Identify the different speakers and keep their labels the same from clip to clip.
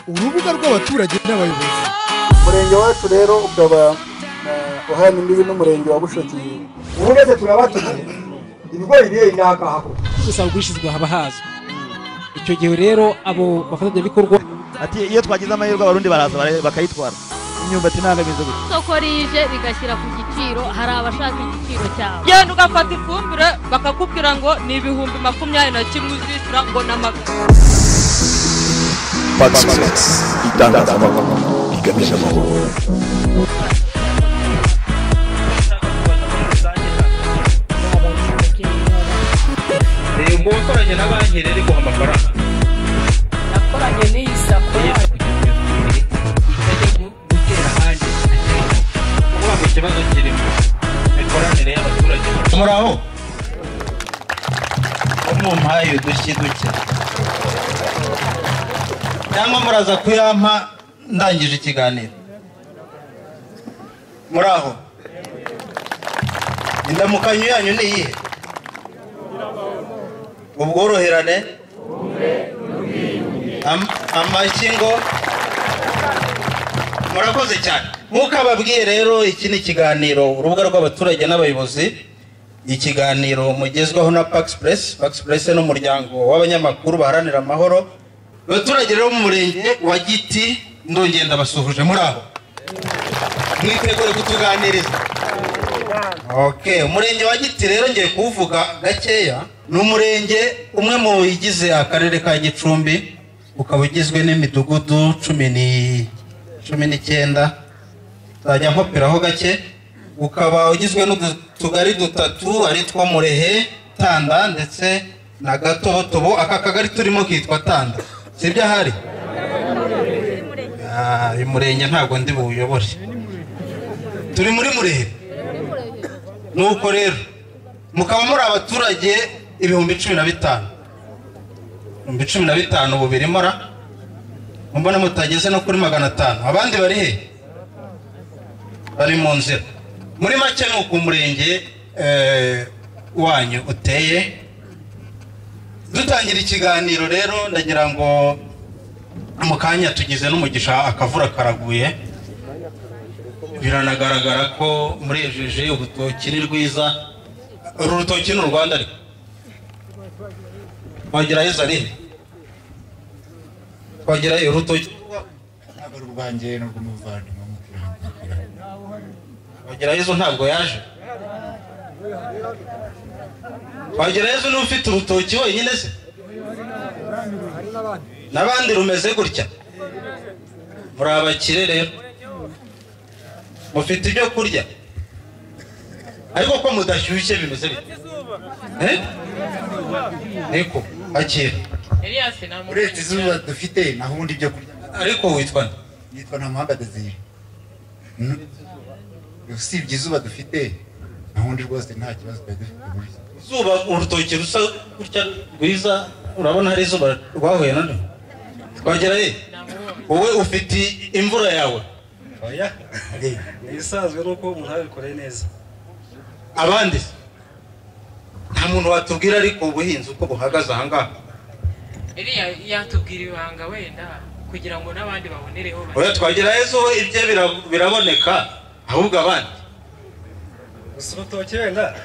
Speaker 1: Urubuga rw'abaturage n'abayobozi.
Speaker 2: Umurenge wacu rero ukaba uhana imbibi n'umurenge wa Bushoki.
Speaker 3: Ubu turabatumiye ibigori biri n'akahako.
Speaker 4: Gusa ubwishingizi haba hazwi. Icyo gihe rero abo bafatanyabikorwa
Speaker 5: ati iyo twagize amahirwe abarundi baraza bakayitwara. Imyumbati ntabwo imeze gutya.
Speaker 6: Isoko rije rigashyira ku giciro, hari abashaka igiciro cyabo.
Speaker 7: Genda ugafata ifumbire bakakubwira ngo ni 21,000 uzishyura ngo n'amagana.
Speaker 8: Pax Press, itangazamakuru rigamije amahoro.
Speaker 9: Ubwo wakoranye na banki rero iguha amafaranga.
Speaker 10: Nakoranye n'iyi sako gutera ahandi.
Speaker 9: Kuvuga ngo ikibazo kirimo imikoranire y'abaturage.
Speaker 5: Muraho mumpaye udushyi duke cyangwa muraza kuyampa ndangije ikiganiro. Muraho, indamukanyo yanyu ni iyihe? Ubworoherane, amashyi ngo murakoze cyane. Nk'uko ababwiye rero, iki ni ikiganiro urubuga rw'abaturage n'abayobozi, ikiganiro mugezwaho na Pax Press. Pax Press ni umuryango w'abanyamakuru baharanira amahoro. Abaturage rero mu murenge wa Giti ndongenda ndabasuhuje. Muri aho mwitegure kutuganiriza. Okay, umurenge wa Giti rero ngiye kuwuvuga gakeya. Ni umurenge umwe mu bigize akarere ka Gicumbi, ukaba ugizwe n'imidugudu 19, nzajya nkoperaho gake. Ukaba ugizwe n'utugari dutatu ari two Murehe, Tanda ndetse na Gatobotobo. Aka kagari turimo kitwa Tanda, sibyo? Ahari uyu murenge ntabwo ndi buwuyobore, turi muri Murehe. Nuko rero mukaba muri abaturage 15,000, 15,000 ubu birimo ra mbona mutageze no kuri 500. Abandi bari he? Bari mu nzira. Muri make ni uko umurenge wanyu uteye. Dutangira ikiganiro rero ndagira ngo mu kanya tugize n'umugisha, akavura karaguye, biranagaragara ko murejeje, urutoki ni rwiza. Uru rutoki ni u Rwanda, ariko twagerayo ari twagerayo urutoki
Speaker 11: ntabwo ari urwanjye n'urw'umuvandimwe.
Speaker 5: Twagerayo ntabwo yaje. Twagerayo ni ufite urutoki wenyine se? N'abandi rumeze gutya. Muri abakire rero mufite ibyo kurya, ariko ko mudashyushye bimeze bite? Niko akira
Speaker 11: uretse izuba dufite naho ubundi ibyo kurya.
Speaker 5: Ariko witwa nde?
Speaker 11: Nitwa Ntamuhanga Desire. Usibye izuba dufite naho ubundi rwose nta kibazo twari dufite muri
Speaker 5: izuba. Urutoki rusa gutya rwiza, urabona hari izuba rwahuye none. Twagerayo wowe ufite imvura yawe.
Speaker 12: Oya, ibisanzwe nuko umuntu abikoreye neza.
Speaker 5: Abandi nta muntu watubwira ariko ubuhinzi uko buhagaze aha ngaha.
Speaker 10: Eliya yatubwira ibanga wenda kugira ngo n'abandi babonereho.
Speaker 5: Oya, twagerayo we ibye biraboneka, ahubwo abandi
Speaker 12: gusa urutoki wenda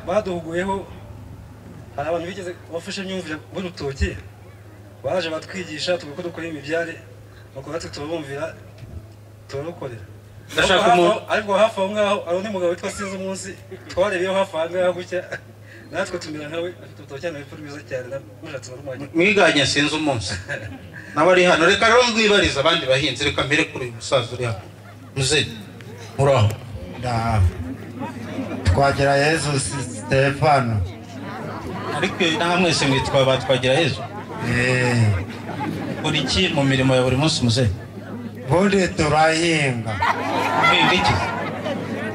Speaker 12: baduhuguyeho. Hari abantu bigeze bafashe imyumvire b'urutoki, baje batwigisha tuvuga ko dukora imibyare, nuko natwe turabumvira turarukorera.
Speaker 5: Ndashaka umuntu
Speaker 12: ariko hafi aho ngaho hari undi mugabo witwa Sinzi umunsi twarebeyeho hafi aho ngaho gutya, natwe tumera nkawe, afite urutoki cyane hepfo rwiza cyane n'umushatsi warumanye.
Speaker 5: Mwiganye Sinzi umunsi nawe ari hano. Reka rero mwibarize abandi bahinzi. Reka mbere kuri uyu musaza uri hano. Muze muraho.
Speaker 11: Twagera Yezu Stefano.
Speaker 5: Ariko naha mwese mwitwa ba Twagira Yezu. Ukora iki mu mirimo ya buri munsi muze?
Speaker 11: Ubundi turahinga.
Speaker 5: Uhinga iki?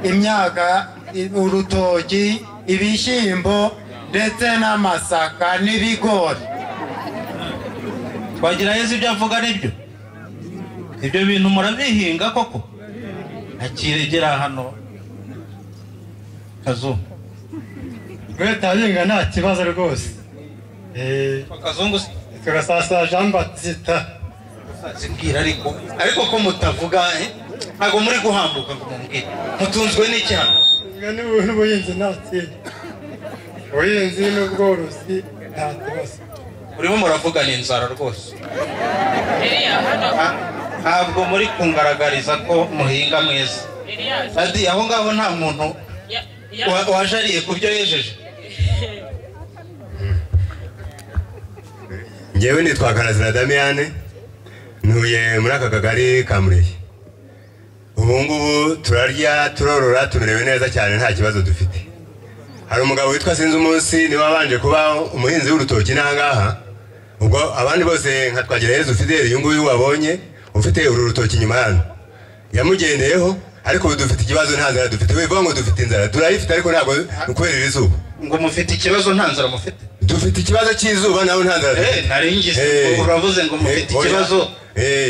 Speaker 11: Imyaka, urutoki, ibishyimbo ndetse n'amasaka n'ibigori.
Speaker 5: Twagira Yezu ibyo avuga nibyo? Ibyo bintu murabihinga koko? Akiregera hano Kazungu.
Speaker 11: Twe turahinga nta kibazo rwose.
Speaker 5: Kazungu
Speaker 13: Gasasa Jean Baptiste.
Speaker 5: Zimbwira ariko ko mutavuga ntago muri guhambuka ngo mumbwire mutunzwe n'iki hano?
Speaker 13: N'ubuhinzi nta kindi, ubuhinzi n'ubworozi nta kibazo.
Speaker 5: Urimo muravugana inzara rwose, ntabwo muri kungaragariza ko muhinga mwiza. Adi aho ngaho nta muntu wajariye ku byo yejeje.
Speaker 14: Njyewe nitwa Karazira Damiane, ntuye muri aka kagari ka Mureye. Ubu ngubu turarya turorora tumerewe neza cyane, nta kibazo dufite. Hari umugabo witwa Sinzi Umunsi niwe wabanje kuba umuhinzi w'urutoki n'ahangaha, ubwo abandi bose nka Twagirayezu Fidele uyu nguyu wabonye ufite uru rutoki inyuma hano yamugendeyeho. Ariko ubu dufite ikibazo, nta nzara dufite. Wivuga ngo dufite inzara, turayifite ariko ntabwo kubera iri zuba.
Speaker 5: Ngo mufite ikibazo nta nzara mufite?
Speaker 14: Dufite ikibazo cy'izuba naho nta nzara dufite.
Speaker 5: Nari ngize uravuze ngo mufite ikibazo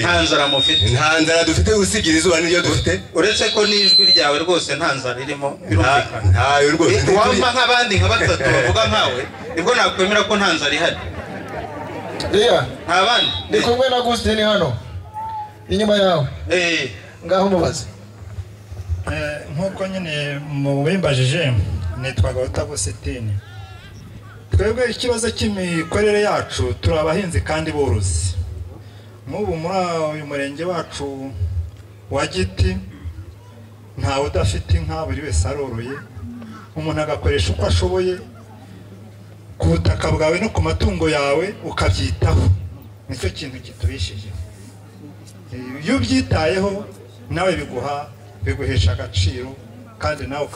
Speaker 5: nta nzara mufite.
Speaker 14: Nta nzara dufite usibye izuba niryo dufite.
Speaker 5: Uretse ko n'ijwi ryawe rwose nta nzara irimo birumvikana.
Speaker 14: Ntayo rwose.
Speaker 5: Wampa nk'abandi nka batatu bavuga nkawe nibwo nakwemera ko nta nzara ihari. Nta bandi.
Speaker 15: Ndi kumwe na Agustin hano inyuma yawe. Ngaho mubaze.
Speaker 13: Nk'uko nyine mubimbajije, nitwa Gahuta Agustin. Twebwe ikibazo cy'imikorere yacu, turi abahinzi kandi borozi. Nk'ubu muri uyu murenge wacu wa Giti ntawe udafite inka, buri wese aroroye. Umuntu agakoresha uko ashoboye ku butaka bwawe no ku matungo yawe ukabyitaho, nicyo kintu kitubishije. Iyo ubyitayeho nawe biguhesha agaciro, kandi nawe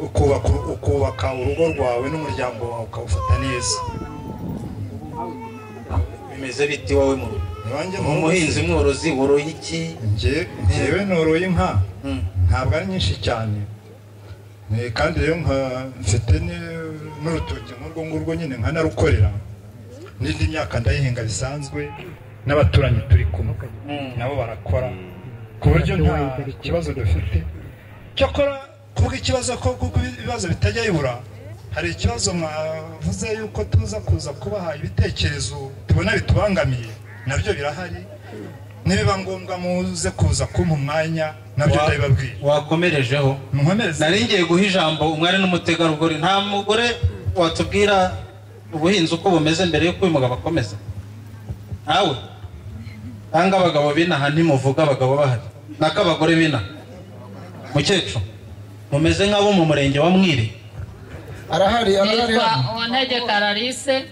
Speaker 13: ukubaka urugo rwawe n'umuryango wawe ukawufata neza.
Speaker 5: Bimeze biti wowe mu rugo? Umuhinzi mworozi woroye iki?
Speaker 13: Njyewe noroye inka, ntabwo ari nyinshi cyane, kandi rero mfite n'urutoki nk'urwo ngurwo nyine nkanarukorera, n'indi myaka ndayihinga bisanzwe, n'abaturanyi turi kumwe nabo barakora, ku buryo nta kibazo dufite. Cyakora kuvuga ikibazo ko kuko ibibazo bitajya bibura, hari ikibazo mwavuze yuko tuza kuza kubaha ibitekerezo tubona bitubangamiye, nabyo birahari. Nibiba ngombwa muze kuza kumpa umwanya nabyo ndabibabwira.
Speaker 5: Wakomerejeho. Nari ngiye guha ijambo umwari n'umutegarugori. Nta mugore watubwira ubuhinzi uko bumeze mbere yuko uyu mugabo akomeza? Ntawe? Nanga abagabo binaha ntimuvuga, abagabo bahari nako abagore binaha. Mukecuru mumeze nk'abo mu murenge wa Mwiri.
Speaker 15: Arahari arahari.
Speaker 6: Nitwa Uwantegeka Clarisse.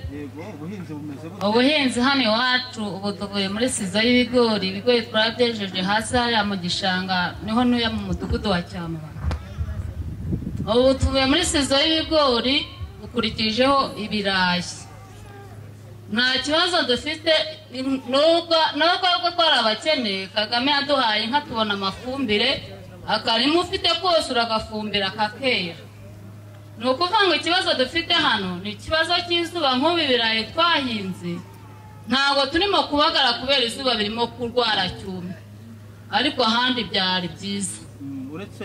Speaker 6: Ubuhinzi hano iwacu ubu tuvuye muri sizo y'ibigori. Ibigori twabyejeje hasi hariya mu gishanga, niho ntuye mu mudugudu wa Cyamabara. Ubu tuvuye muri sizo y'ibigori, dukurikijeho ibirayi. Nta kibazo dufite, nubwo twari abakene, Kagame yaduhaye inka tubona amafumbire, akarima ufite kose uragafumbira kakera. Ni ukuvuga ngo ikibazo dufite hano ni ikibazo cy'izuba. Nk'ubu ibirayi twahinze ntabwo turimo kubagara kubera izuba, birimo kurwara cyumye, ariko ahandi byari byiza.
Speaker 5: Uretse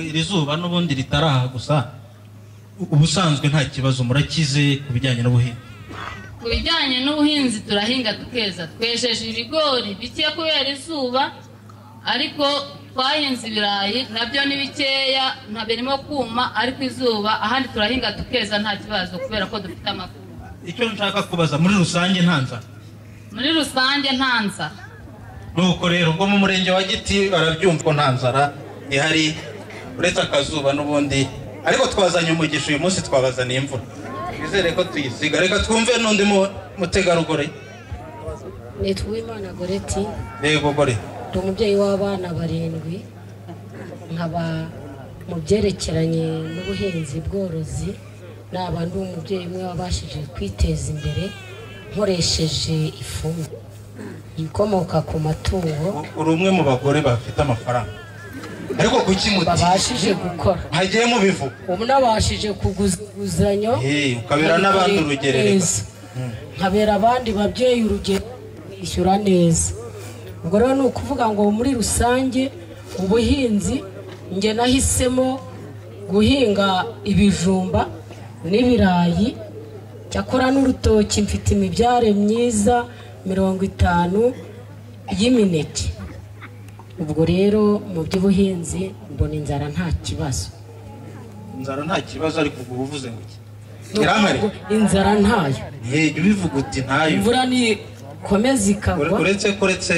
Speaker 5: iri zuba n'ubundi ritaraha gusa, ubusanzwe nta kibazo murakize ku bijyanye n'ubuhinzi.
Speaker 6: Ku bijyanye n'ubuhinzi turahinga tukeza, twejeje ibigori bike kubera izuba, ariko twahinze ibirayi nabyo ni bikeya, birimo kuma, ariko izuba ahandi turahinga tukeza nta kibazo kubera ko dufite amafumbire.
Speaker 5: Icyo nshaka kubaza muri rusange nta nzara?
Speaker 6: Muri rusange nta nzara.
Speaker 5: Nuko rero ubwo mu murenge wa Giti barabyumva ko nta nzara ihari uretse akazuba n'ubundi, ariko twazanye umugisha uyu munsi, twabazaniye imvura, twizere ko tuyisiga. Reka twumve n'undi mutegarugori.
Speaker 16: Nitwa Uwimana Goreti.
Speaker 5: Yego Goreti.
Speaker 16: Ndi umubyeyi w'abana 7, nkaba mu byerekeranye n'ubuhinzi bworozi, naba ndi umubyeyi umwe wabashije kwiteza imbere nkoresheje ifumbire ikomoka ku matungo.
Speaker 5: Uri umwe mu bagore bafite amafaranga, ariko kuki
Speaker 16: babashije gukora
Speaker 5: hagiye mubivuga?
Speaker 16: Ubu nabashije kuguza inguzanyo,
Speaker 5: ukabera n'abandi urugero,
Speaker 16: nkabera abandi babyeyi urugero, bishyura neza. Ubwo rero ni ukuvuga ngo muri rusange ubuhinzi njye nahisemo guhinga ibijumba n'ibirayi Cyakora n'urutoki mfite imibyare myiza 50 y'imineke. Ubwo rero mu by'ubuhinzi mbona inzara nta kibazo.
Speaker 5: Inzara nta kibazo, ariko ubwo uvuze ngo iki? Irahari
Speaker 16: inzara ntayo.
Speaker 5: Yego, ubivuga uti ntayo.
Speaker 16: Imvura ni komeza ikagwa.
Speaker 5: Uretse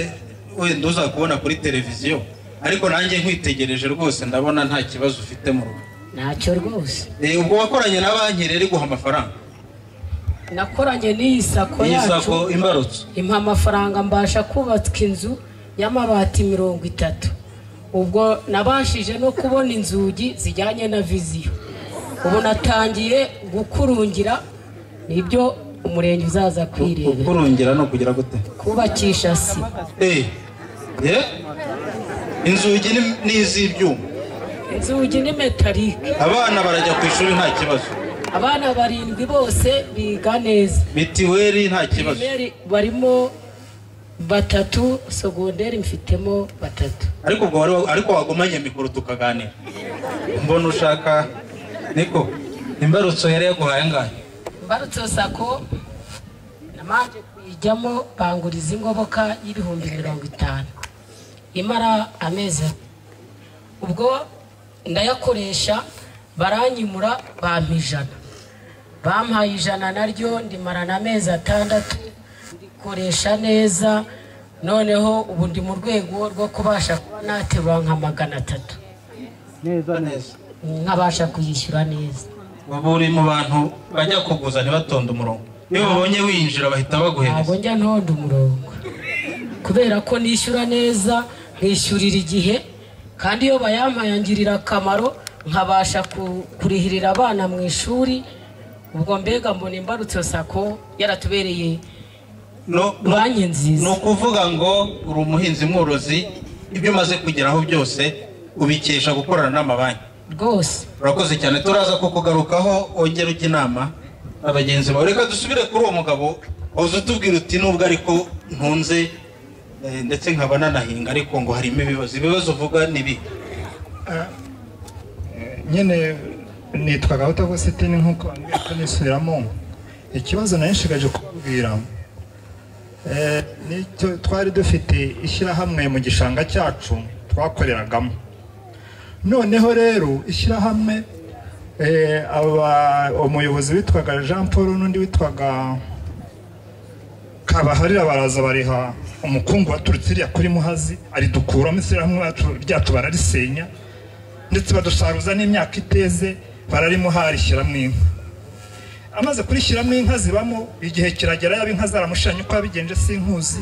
Speaker 5: wenda uzakubona kuri televiziyo, ariko nanjye nkwitegereje rwose ndabona nta kibazo ufite mu rugo.
Speaker 16: Ntacyo rwose.
Speaker 5: Ubwo wakoranye na banki rero iguha amafaranga?
Speaker 16: Nakoranye n'iyi sako yacu.
Speaker 5: Iyi sako Imbarutso
Speaker 16: impa amafaranga, mbasha kubaka inzu y'amabati 30. Ubwo nabashije no kubona inzugi zijyanye na viziyo. Ubu natangiye gukurungira, nibyo umurenge uzaza kwirebera.
Speaker 5: Gukurungira no kugira gute?
Speaker 16: Kubakisha sima.
Speaker 5: Inzugi ni iz'ibyuma.
Speaker 16: Inzugi ni metalike.
Speaker 5: Abana barajya ku ishuri nta kibazo.
Speaker 16: Abana 7 bose biga neza.
Speaker 5: Mitiweli nta kibazo.
Speaker 16: Barimo 3, sogonderi mfitemo 3.
Speaker 5: Ariko ubwo ariko wagumanye mikoro tukaganira. Mbona ushaka niko Imbarutso yari yaguhaye angahe?
Speaker 16: Imbarutso sako namanje kuyijyamo banguriza ingoboka y'ibihumbi 50. Imara amezi. Ubwo ndayakoresha baranyimura bampa 100. Bampaye 100 naryo ndimarana amezi 6 ndikoresha neza. Noneho ubu ndi mu rwego rwo kubasha kuba naterura nka 300.
Speaker 5: Neza neza.
Speaker 16: Nkabasha kuyishyura neza.
Speaker 5: Ubu uri mu bantu bajya kuguza ntibatonde umurongo. Iyo babonye winjira bahita baguhereza.
Speaker 16: Ntabwo njya ntonda umurongo. Kubera ko nishyura neza, nkishyurira igihe, kandi iyo bayampaye angirira akamaro, nkabasha kurihirira abana mu ishuri. Ubwo mbega mbona Imbarutso sako yaratubereye banki nziza.
Speaker 5: Ni ukuvuga ngo uri umuhinzi mworozi, ibyo umaze kugeraho byose ubikesha gukorana n'amabanki.
Speaker 16: Rwose
Speaker 5: urakoze cyane, turaza kukugarukaho wongera ujya inama abagenzi bawe. Reka dusubire kuri uwo mugabo waza utubwira uti nubwo ariko ntunze ndetse nkaba nanahinga, ariko ngo harimo ibibazo. Ibibazo uvuga ni bi
Speaker 13: nyine nitwa Gahuta Agusitini nk'uko nisubiramo. Ikibazo nayishigaje kubabwira nicyo twari dufite ishyirahamwe mu gishanga cyacu twakoreragamo. Noneho rero ishyirahamwe umuyobozi witwaga Jean Paul n'undi witwaga Kabaharira baraza bariha umukungu waturutse iriya kuri Muhazi, aridukuramo ishyirahamwe ryacu bararisenya, ndetse badusaruza n'imyaka iteze bararimuha rishyiramo inka. Amaze kurishyiramo inka zibamo, igihe kiragera yaba inka zaramushiranye uko yabigenje sinkuzi,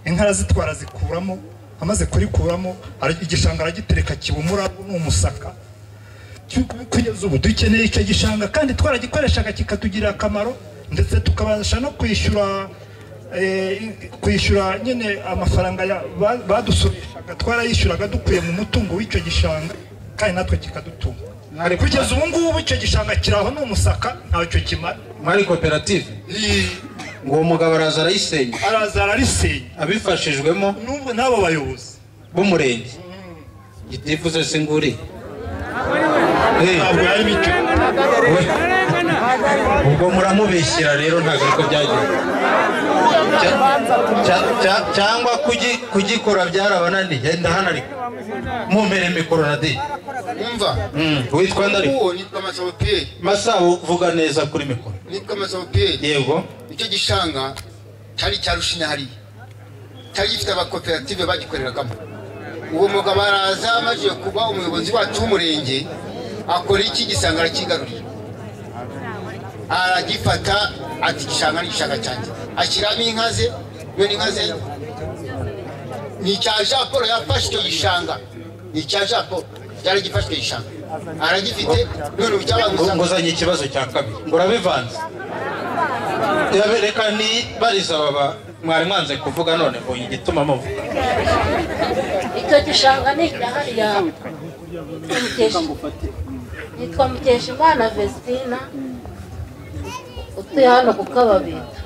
Speaker 13: inka arazitwara zikuramo. Amaze kurikuramo igishanga aragitereka kibumura n'umusaka. Kugeza ubu dukeneye icyo gishanga kandi twaragikoreshaga kikatugirira akamaro, ndetse tukabasha no kwishyura nyine amafaranga badusurishaga, twarayishyuraga dukuye mu mutungo w'icyo gishanga kandi natwe kikadutunga. Kugeza ubu ngubu icyo gishanga kiraho n'umusaka ntacyo kimara.
Speaker 5: Mwari koperative ngo umugabo araza arayisenya.
Speaker 13: Araza ararisenya
Speaker 5: abifashijwemo
Speaker 13: n'ubwo n'abo bayobozi
Speaker 5: b'umurenge. Gitifuze singuri
Speaker 13: ntabwo yari bityo.
Speaker 5: Ubwo muramubeshyira rero ntabwo ariko byagenze. Cyangwa kugikora byarabananiye. Ndahana ariko mumpere mikoro na di.
Speaker 11: Umva.
Speaker 5: Witwa ndari?
Speaker 11: Uwo nitwa Masabo Pierre.
Speaker 5: Masabo vuga neza kuri mikoro.
Speaker 11: Nitwa Masabo Pierre.
Speaker 5: Yego.
Speaker 11: Icyo gishanga cyari cyarushinya hariya. Cyari gifite abakoperative bagikoreragamo. Uwo mugabo araza amaze kuba umuyobozi wacu w'umurenge, akora iki gisanga arakigarurira. Aragifata ati gishanga ni gishanga cyanjye. Ashyiramo inka ze, none inka ze ni icya Jean Paul yafashe icyo gishanga. Ni icya Jean Paul cyaragifashe icyo gishanga. Aragifite none ubu
Speaker 5: nguzanye ikibazo cya kabiri. Ngo urabivanze. Reka ni bariza baba mwari mwanze kuvuga none ngo igituma muvuga.
Speaker 6: Icyo gishanga ni icya hariya nitwa Mukeshimana Vestina utuye hano ku Kababita.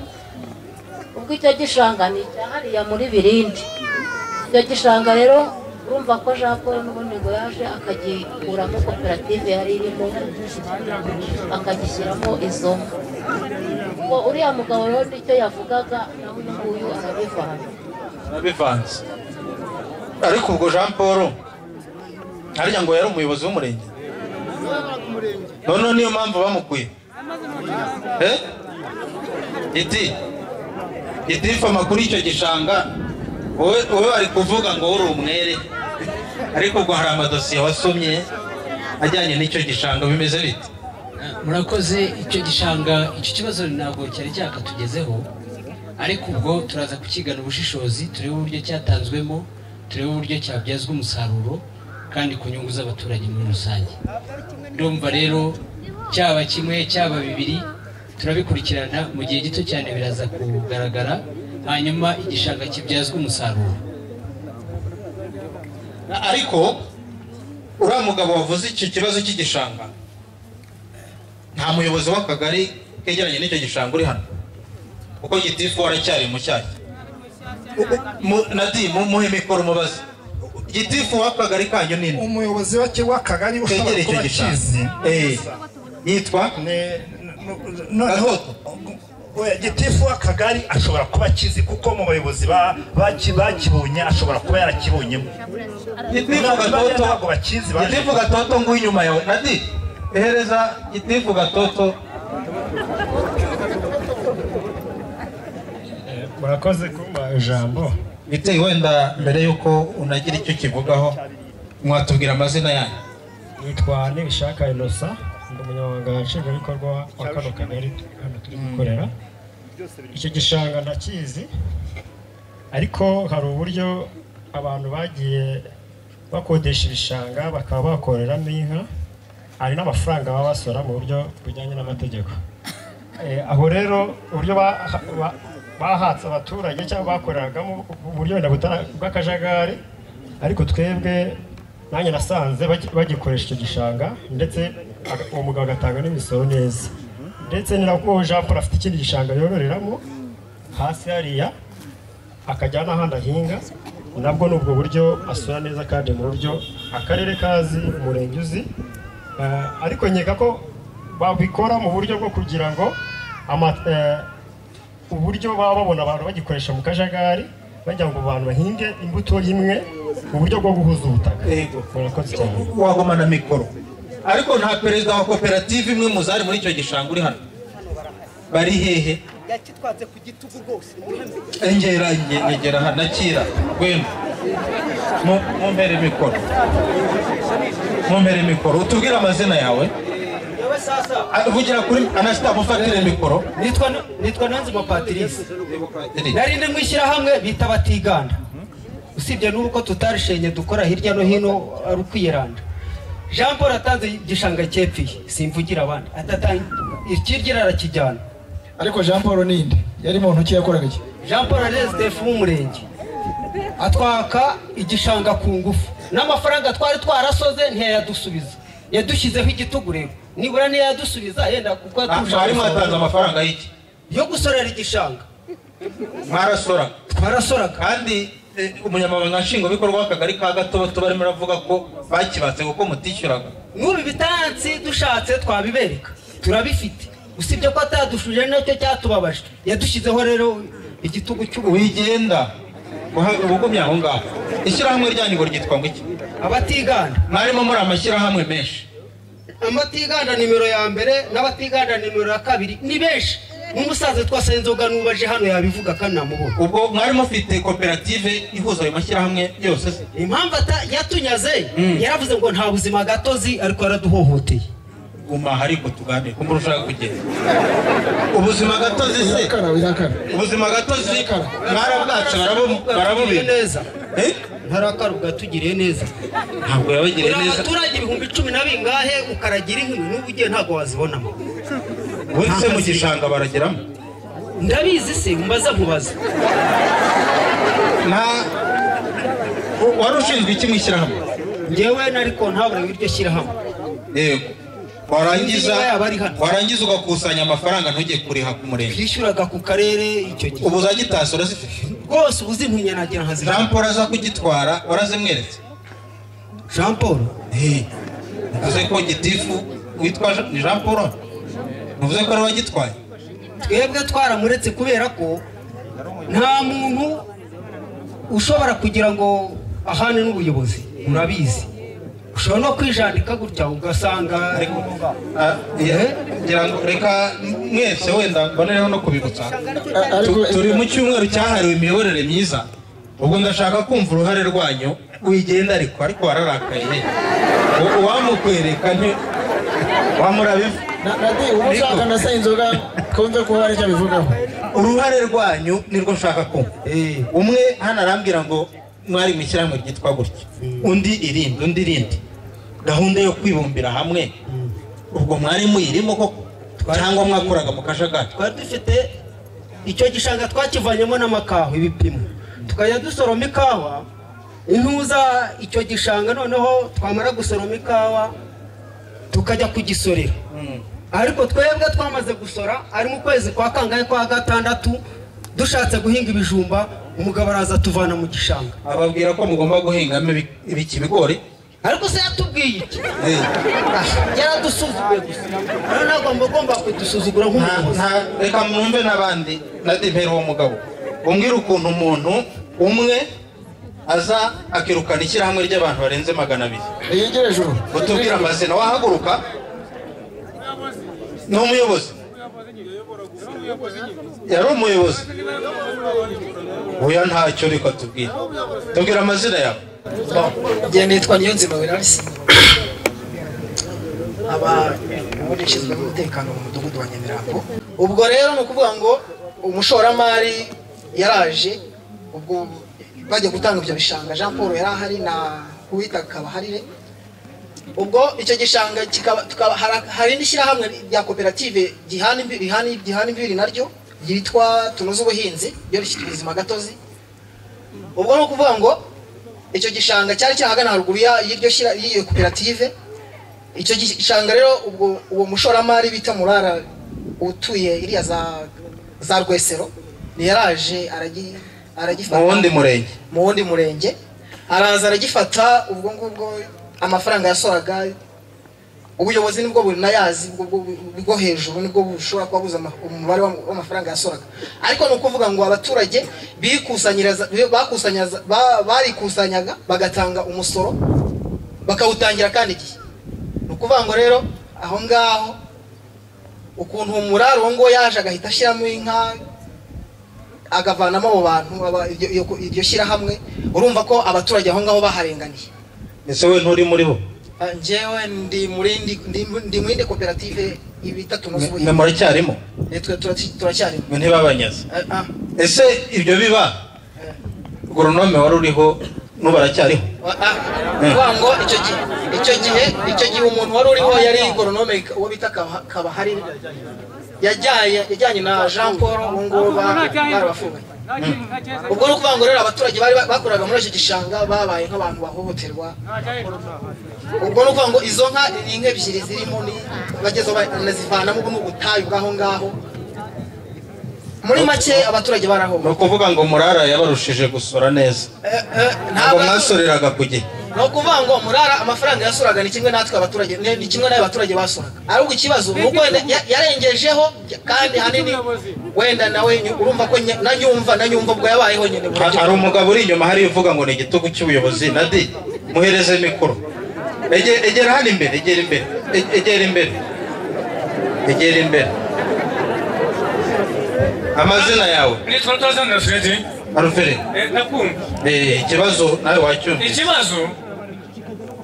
Speaker 6: Ubwo icyo gishanga ni icya hariya muri Birindi. Icyo gishanga rero urumva ko Jean Paul n'ubundi ngo yaje akagikuramo koperative yari irimo akagishyiramo izo nka.
Speaker 17: Ubwo uriya mugabo rero nicyo yavugaga, naho uyu nguyu arabivanze.
Speaker 5: Arabivanze. Ariko ubwo Jean Paul harya ngo yari umuyobozi w'umurenge, none niyo mpamvu bamukuye. Iti amakuru y'icyo gishanga wowe wari kuvuga ngo uri umwere, ariko ubwo hari amadosiye wasomye ajyanye n'icyo gishanga, bimeze bite?
Speaker 18: Murakoze. Icyo gishanga, icyo kibazo ntabwo cyari cyakatugezeho, ariko ubwo turaza kukigana ubushishozi, turebe uburyo cyatanzwemo, turebe uburyo cyabyazwa umusaruro kandi ku nyungu z'abaturage muri rusange. Ndumva rero cyaba kimwe cyaba bibiri turabikurikirana mu gihe gito cyane biraza kugaragara, hanyuma igishanga kibyazwa umusaruro.
Speaker 5: Ariko uriya mugabo wavuze icyo kibazo cy'igishanga, nta muyobozi w'akagari kegeranye n'icyo gishanga uri hano, kuko gitifu waracyari mushyashya. Nadi muhe mikoro mubaze gitifu w'akagari kanyu nini,
Speaker 13: umuyobozi w'akagari ushobora kuba akizi
Speaker 5: yitwa
Speaker 13: Gatoto. Gitifu w'akagari ashobora kuba akizi kuko mu bayobozi bakibonye ashobora kuba yarakibonyemo.
Speaker 5: Gitifu Gatoto ngo inyuma yawe Nadi, ehereza gitifu Gatoto.
Speaker 19: Murakoze kumpa ijambo.
Speaker 5: Biteye wenda mbere yuko unagira icyo kivugaho mwatubwira amazina yanyu.
Speaker 19: Nitwa Nibishaka Innocent, ndi umunyamabanga nshingwabikorwa wa kano kagari hano turi gukorera. Icyo gishanga ndakizi, ariko hari uburyo abantu bagiye bakodesha ibishanga bakaba bakoreramo inka, hari n'amafaranga baba basora mu buryo bujyanye n'amategeko. Aho rero uburyo bahatse abaturage cyangwa bakoreragamo uburyo wenda bw'akajagari, ariko twebwe nanjye nasanze bagikoresha icyo gishanga, ndetse uwo mugabo agatanga n'imisoro neza. Ndetse ni nako Jean Paul afite ikindi gishanga yororeramo hasi hariya, akajya n'ahandi ahinga, nabwo ni ubwo buryo asura neza kandi mu buryo akarere kazi, umurenge uzi. Ariko nkeka ko babikora mu buryo bwo kugira ngo uburyo baba babona abantu bagikoresha mu kajagari, bajya ngo abantu bahinge imbuto imwe mu buryo bwo guhuza ubutaka.
Speaker 5: Yego, wagomana mikoro. Ariko nta perezida wa koperative imwe muzari muri icyo gishanga uri hano, bari hehe?
Speaker 20: Yakitwaze ku gitugu rwose.
Speaker 5: Engera ngera hano nakira gwema mumpere mikoro, mumpere mikoro, utubwire amazina yawe. Vugira kuri Anasta, mufatire mikoro.
Speaker 20: Nitwa Nanzima Patrice, nari ndi mu ishyirahamwe bita Batiganda. Usibye n'uko tutarishenye dukora hirya no hino ari ukwiyeranda. Jean Paul atanze igishanga cyepfiye, simvugira abandi, atatanga ikirgira arakijyana.
Speaker 15: Ariko Jean Paul ninde yari muntu ki, yakoraga iki?
Speaker 20: Jean Paul ari SDF w'umurenge, atwaka igishanga ku ngufu, n'amafaranga twari twarasoze ntiyayadusubiza, yadushyizeho igitugu. Rero nibura ntiyadusubiza yenda kuko
Speaker 5: atuje. Mwatanze amafaranga y'iki?
Speaker 20: Yo gusorera igishanga.
Speaker 5: Mwarasora?
Speaker 20: Twarasoraga.
Speaker 5: Kandi umunyamabanga nshingwabikorwa w'akagari ka Gatoboto barimo aravuga ko bakibatse kuko mutishyuraga.
Speaker 20: N'ubu bitansi dushatse twabibereka, turabifite. Usibye ko atadushuje nacyo cyatubabaje, yadushyizeho rero igitugu cy'ubu.
Speaker 5: Wigenda ubugumye aho ngaho. Ishyirahamwe ryanyu ngo ryitwa ngo iki?
Speaker 20: Abatiganda.
Speaker 5: Mwarimo muri amashyirahamwe menshi.
Speaker 20: Abatiganda nimero ya mbere n'abatiganda nimero ya kabiri ni benshi. N'umusaza twasa inzoga nubaje hano yabivuga kandi namubona.
Speaker 5: Ubwo mwari mufite koperative ihuza ayo mashyirahamwe yose se?
Speaker 20: Impamvu yatunyaze yaravuze ngo nta buzima gatozi, ariko yaraduhohoteye.
Speaker 5: Guma ariko tuganire kumbe ushaka kugenda. Ubuzima gatozi se? Ubuzima gatozi mwarabwatse barabubira
Speaker 20: neza. Ntarakara ubwatugiriye neza.
Speaker 5: Ntabwo yabagiriye neza.
Speaker 20: Abaturage 10,000 na bingahe ukaragira inkwi n'ubu ugiye ntabwo wazibonamo.
Speaker 5: Ubundi se mu gishanga barageramo?
Speaker 20: Ndabizi se mbaza nkubaza.
Speaker 5: Na wari ushinzwe iki mu ishyirahamwe?
Speaker 20: Njyewe nari kontabure w'iryo shyirahamwe.
Speaker 5: Yego. Warangiza ugakusanya amafaranga ntujye kuriha ku murenge.
Speaker 20: Twishyuraga ku karere icyo gihe.
Speaker 5: Ubu za gitasi urazifite?
Speaker 20: Rwose ubu zintumye nagira nkazifite.
Speaker 5: Jean Paul aza kugitwara warazimweretse?
Speaker 20: Jean Paul?
Speaker 5: Uvuze ko gitifu witwa ni Jean Paul? Uvuze ko ari wagitwaye?
Speaker 20: Twebwe twaramuretse kubera ko nta muntu ushobora kugira ngo ahane n'ubuyobozi, urabizi. Ushobora no kwijandika gutya ugasanga.
Speaker 5: Ngira ngo reka mwese wenda mbonereho no kubibutsa, turi mu cyumweru cyahariwe imiyoborere myiza. Ubwo ndashaka kumva uruhare rwanyu. Wigenda ariko wararakaye, uwamukwereka nti wamurabivu.
Speaker 15: Ushaka na Sayinzoga kumve ko hari icyo bivugaho.
Speaker 5: Uruhare rwanyu nirwo nshaka kumva. Umwe hano arambwira ngo mwari mu ishyirahamwe ryitwa gutya, undi irindi, undi irindi. Gahunda yo kwibumbira hamwe ubwo mwari muyirimo koko cyangwa mwakoraga mu kajagari?
Speaker 20: Twari dufite icyo gishanga twakivanyemo n'amakawa ibipimo, tukajya dusoroma ikawa intuza icyo gishanga, noneho twamara gusoroma ikawa tukajya kugisorera. Ariko twebwe twamaze gusora ari mu kwezi kwa kangahe kwa gatandatu, dushatse guhinga ibijumba, umugabo araza tuvana mu gishanga
Speaker 5: ababwira ko mugomba guhingamo ibiki ibigori.
Speaker 20: Ariko se yatubwiye iki? Yaradusuzuguye gusa. Rero ntabwo agomba kudusuzugura nk'umuyobozi.
Speaker 5: Reka mwumve n'abandi. Nadimera uwo mugabo umbwira ukuntu umuntu umwe aza akirukana ishyirahamwe ry'abantu barenze 200.
Speaker 15: Yegere ejuru.
Speaker 5: Utubwira amazina. Wahaguruka? Ni umuyobozi. Yari umuyobozi. Oya ntacyo, reka tubwire. Tubwira amazina yawe.
Speaker 21: Njye nitwa Niyonzima Wenarisi, aba ubundi nshinzwe umutekano mu mudugudu wa Nyamirambo. Ubwo rero ni ukuvuga ngo umushoramari yaraje, ubwo bajya gutanga ibyo bishanga, Jean Paul yari ahari na Uwita Kabaharire. Ubwo icyo gishanga kikaba hari n'ishyirahamwe rya koperative gihana imbibi naryo ryitwa Tunoze Ubuhinzi, ryo rishyira ubuzima gatozi. Ubwo ni ukuvuga ngo icyo gishanga cyari cyahagana haruguru y'iryo shyira y'iyo koperative. Icyo gishanga rero ubwo uwo mushoramari bita Murara utuye iriya za Rwesero ni yaraje aragifata mu wundi murenge araza aragifata. Ubwo ngubwo amafaranga yasoraga ubuyobozi nibwo bunayazi, bwo hejuru nibwo bushobora kuba buza umubare w'amafaranga yasoraga. Ariko ni ukuvuga ngo abaturage barikusanyaga bagatanga umusoro bakawutangira kandi igihe. Ni ukuvuga ngo rero aho ngaho ukuntu umuraro ngo yaje agahita ashyiramo inka agavanamo abo bantu iryo shyirahamwe, urumva ko abaturage aho ngaho baharenganiye.
Speaker 5: Ese we nturi muri bo?
Speaker 21: Njyewe ndi muri koperative ibita Tunoze Ubuhinzi.
Speaker 5: Mwe muracyarimo?
Speaker 21: Twe turacyarimo.
Speaker 5: Mwe ntibabanyaze. Ese ibyo biba goronome wari uriho n'ubaracyariho?
Speaker 21: Ngo icyo gihe umuntu wari uriho yari goronome uwo bita Kabaharire, yajyanye na Jean Paul, ubu ngubu barabafunganye. Ubwo ni ukuvuga ngo rero abaturage bari bakoraga muri icyo gishanga babaye nk'abantu bahohoterwa. Ubwo ni ukuvuga ngo izo nka ni inka ebyiri zirimo bagezeho banazivanamo n'ubutayu bw'aho ngaho. Muri make abaturage barahohoterwa.
Speaker 5: Ni ukuvuga ngo Murara yabarushije gusora neza. Ntabwo mwasoreraga ku gihe.
Speaker 21: Ni ukuvuga ngo Murara amafaranga yasoraga ni kimwe natwe abaturage, ni kimwe n'ayo abaturage basoraga. Ariko ikibazo ni uko yarengejeho kandi hanini wenda nawe urumva ko nanyumva ubwo yabayeho nyine.
Speaker 5: Hari umugabo uri inyuma hari uvuga ngo ni igitugu cy'ubuyobozi. Nadi muhereze mikoro. Egera hano imbere, egera imbere, egera imbere, egera imbere. Amazina yawe?
Speaker 10: Nitwa Rutazana Alfred.
Speaker 5: Alfred.
Speaker 10: Nakumva.
Speaker 5: Ikibazo nawe wacyumvise.
Speaker 10: Ikibazo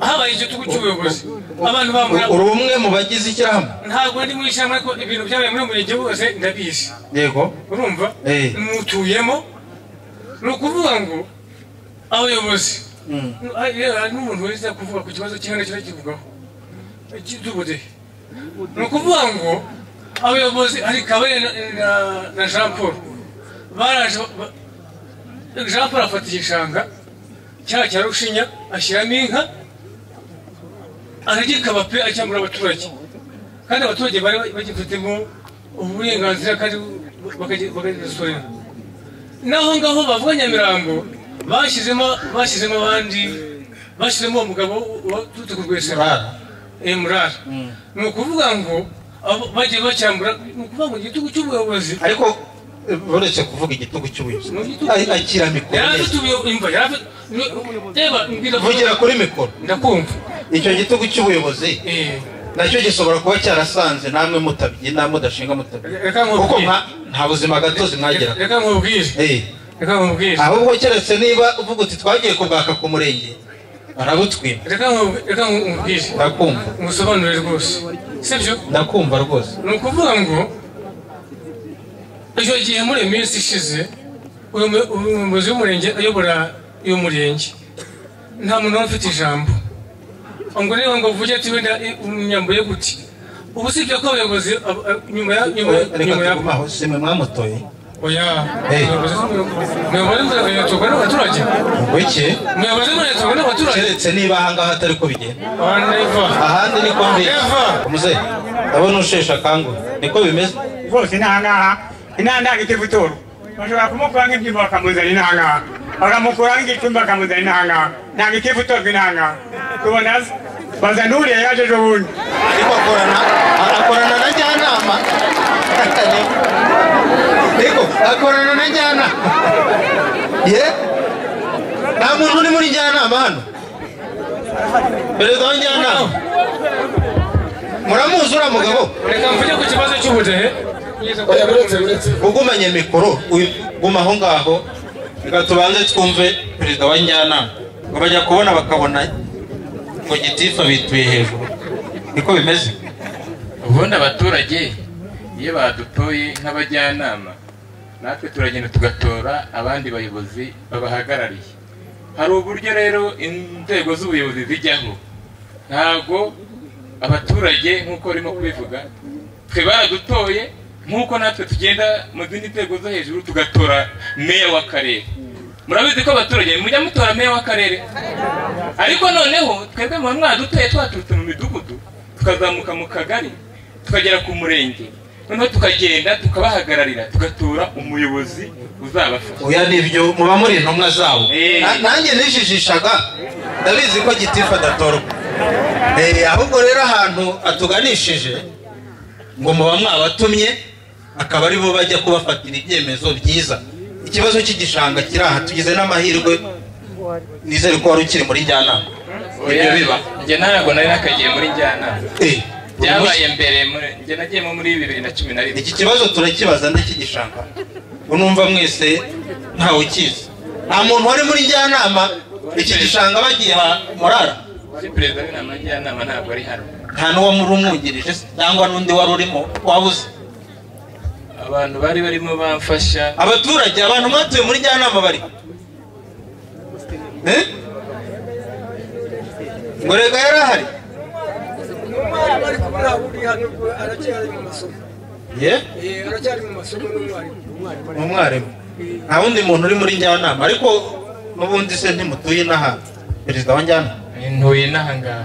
Speaker 10: habaye igitugu cy'ubuyobozi. Abantu bamura.
Speaker 5: Uri umwe mu bagize ishyirahamwe?
Speaker 10: Ntabwo ndi mu ishyirahamwe ariko ibintu byabaye muri murenge wose ndabizi.
Speaker 5: Yego.
Speaker 10: Urumva? Mutuyemo. Ni ukuvuga ngo abayobozi n'umuntu wese kuvuga ku kibazo cy'inka cyo kivugaho. Cy'ubudehe. Ni ukuvuga ngo abayobozi ari Kabare na Jean Paul baraje. Jean Paul afata igishanga cya Rushinya ashyiramo inka aragikaba pe acyambura abaturage, kandi abaturage bari bagifitemo uburenganzira kandi bakagisorera. Naho ngaho bavuga Nyamirambo bashyizemo abandi, bashyizemo uwo mugabo waturutse ku Rwesero Murara. Ni ukuvuga ngo Bagiye bacyambura, ni ukuvuga ngo igitugu cy'ubuyobozi.
Speaker 5: Ariko uretse kuvuga igitugu cy'ubuyobozi, akira mikoro neza, vugira kuri mikoro.
Speaker 10: Ndakumva.
Speaker 5: Icyo gitugu cy'ubuyobozi nacyo gishobora kuba cyarasanze namwe mutabyina, mudashinga, mutabyina, kuko nta buzima gatozi mwagira.
Speaker 10: Reka nkubwire. Reka nkubwire.
Speaker 5: Ahubwo keretse niba uvuga uti twagiye kubwaka ku murenge barabutwima.
Speaker 10: Reka nkubwire.
Speaker 5: Ndakumva.
Speaker 10: Ngusobanurire rwose. Sibyo?
Speaker 5: Ndakumva rwose.
Speaker 10: Ni ukuvuga ngo icyo gihe muri iyi minsi ishize umuyobozi w'umurenge ayobora uyu murenge nta muntu wari ufite ijambo. Ngo niba ngo uvuge ati wenda imyambo ye gute, ubu sibyo ko abayobozi nyuma ya
Speaker 5: nyuma ya simwe mwamutoye.
Speaker 10: Oya, umuyobozi w'umurenge atorwa n'abaturage.
Speaker 5: Wiki
Speaker 10: umuyobozi w'umurenge atorwa n'abaturage,
Speaker 5: keretse niba aha ngaha atari ko bigenda, ahandi niko mbi. Muze ndabona usheshe akanguhe, niko bimeze
Speaker 1: rwose. Inaha ngaha inaha ntabwo ikivutorwa, bashobora kumukura nk'ibyuma bakamuzana inaha ngaha, bakamukura nk'igicumbi bakamuzana inaha ngaha, ntabwo ikivutorwa inaha ngaha. Tubona baza n'uriya yaje ejo bundi.
Speaker 5: Ariko akorana na njyanama. Ariko akorana na njyanama. Ye? Nta muntu uri muri njyanama hano? Perezida wa njyanama muramuzi uriya mugabo?
Speaker 10: Reka mvuge ku kibazo cy'ubudehe.
Speaker 5: Ugumanye mikoro, guma aho ngaho, reka tubanze twumve perezida wa njyanama. Ngo bajya kubona bakabona ngo gitifu bituye hejuru, niko bimeze.
Speaker 22: Ubundi abaturage iyo badutoye nk'abajyanama, natwe turagenda tugatora abandi bayobozi babahagarariye. Hari uburyo rero inzego z'ubuyobozi zijyaho, ntabwo abaturage nk'uko barimo kubivuga twe baradutoye, nk'uko natwe tugenda mu zindi nzego zo hejuru tugatora meya w'akarere. Murabizi ko abaturage mujya mutora meya w'akarere, ariko noneho twebwe muba mwadutoye twaturutse mu midugudu tukazamuka mu kagari tukagera ku murenge, noneho tukagenda tukabahagararira tugatora umuyobozi uzabafasha.
Speaker 5: Oya, nibyo muba muri intumwa zabo. Nanjye nijijishaga, ndabizi ko gitifu adatorwa. Ahubwo rero ahantu atuganishije ngo muba mwabatumye akaba ari bo bajya kubafatira ibyemezo byiza. Ikibazo cy'igishanga kiri aha, tugize n'amahirwe, nizere ko wari ukiri muri njyanama. Ibyo biba.
Speaker 22: Njye ntabwo nari nakagiye muri njyanama. Byabaye mbere, njye nagiyemo muri 2011.
Speaker 5: Iki kibazo turakibaza nd'ikigishanga, unumva mwese ntawe ukizi. Nta muntu wari muri njyanama iki gishanga bagiye murara.
Speaker 22: Wari perezida w'inama njyanama ntabwo ari hano.
Speaker 5: Nta n'uwo muri umwungirije cyangwa n'undi wari urimo wabuze.
Speaker 22: Abantu bari barimo bamfasha.
Speaker 5: Abaturage, abantu mwatuye muri njyanama bari ngo rega yari ahari. Umwarimu nta wundi muntu uri muri njyanama. Ariko n'ubundi se ntimutuye inaha perezida wa njyanama?
Speaker 22: Ntuye inaha ngaha.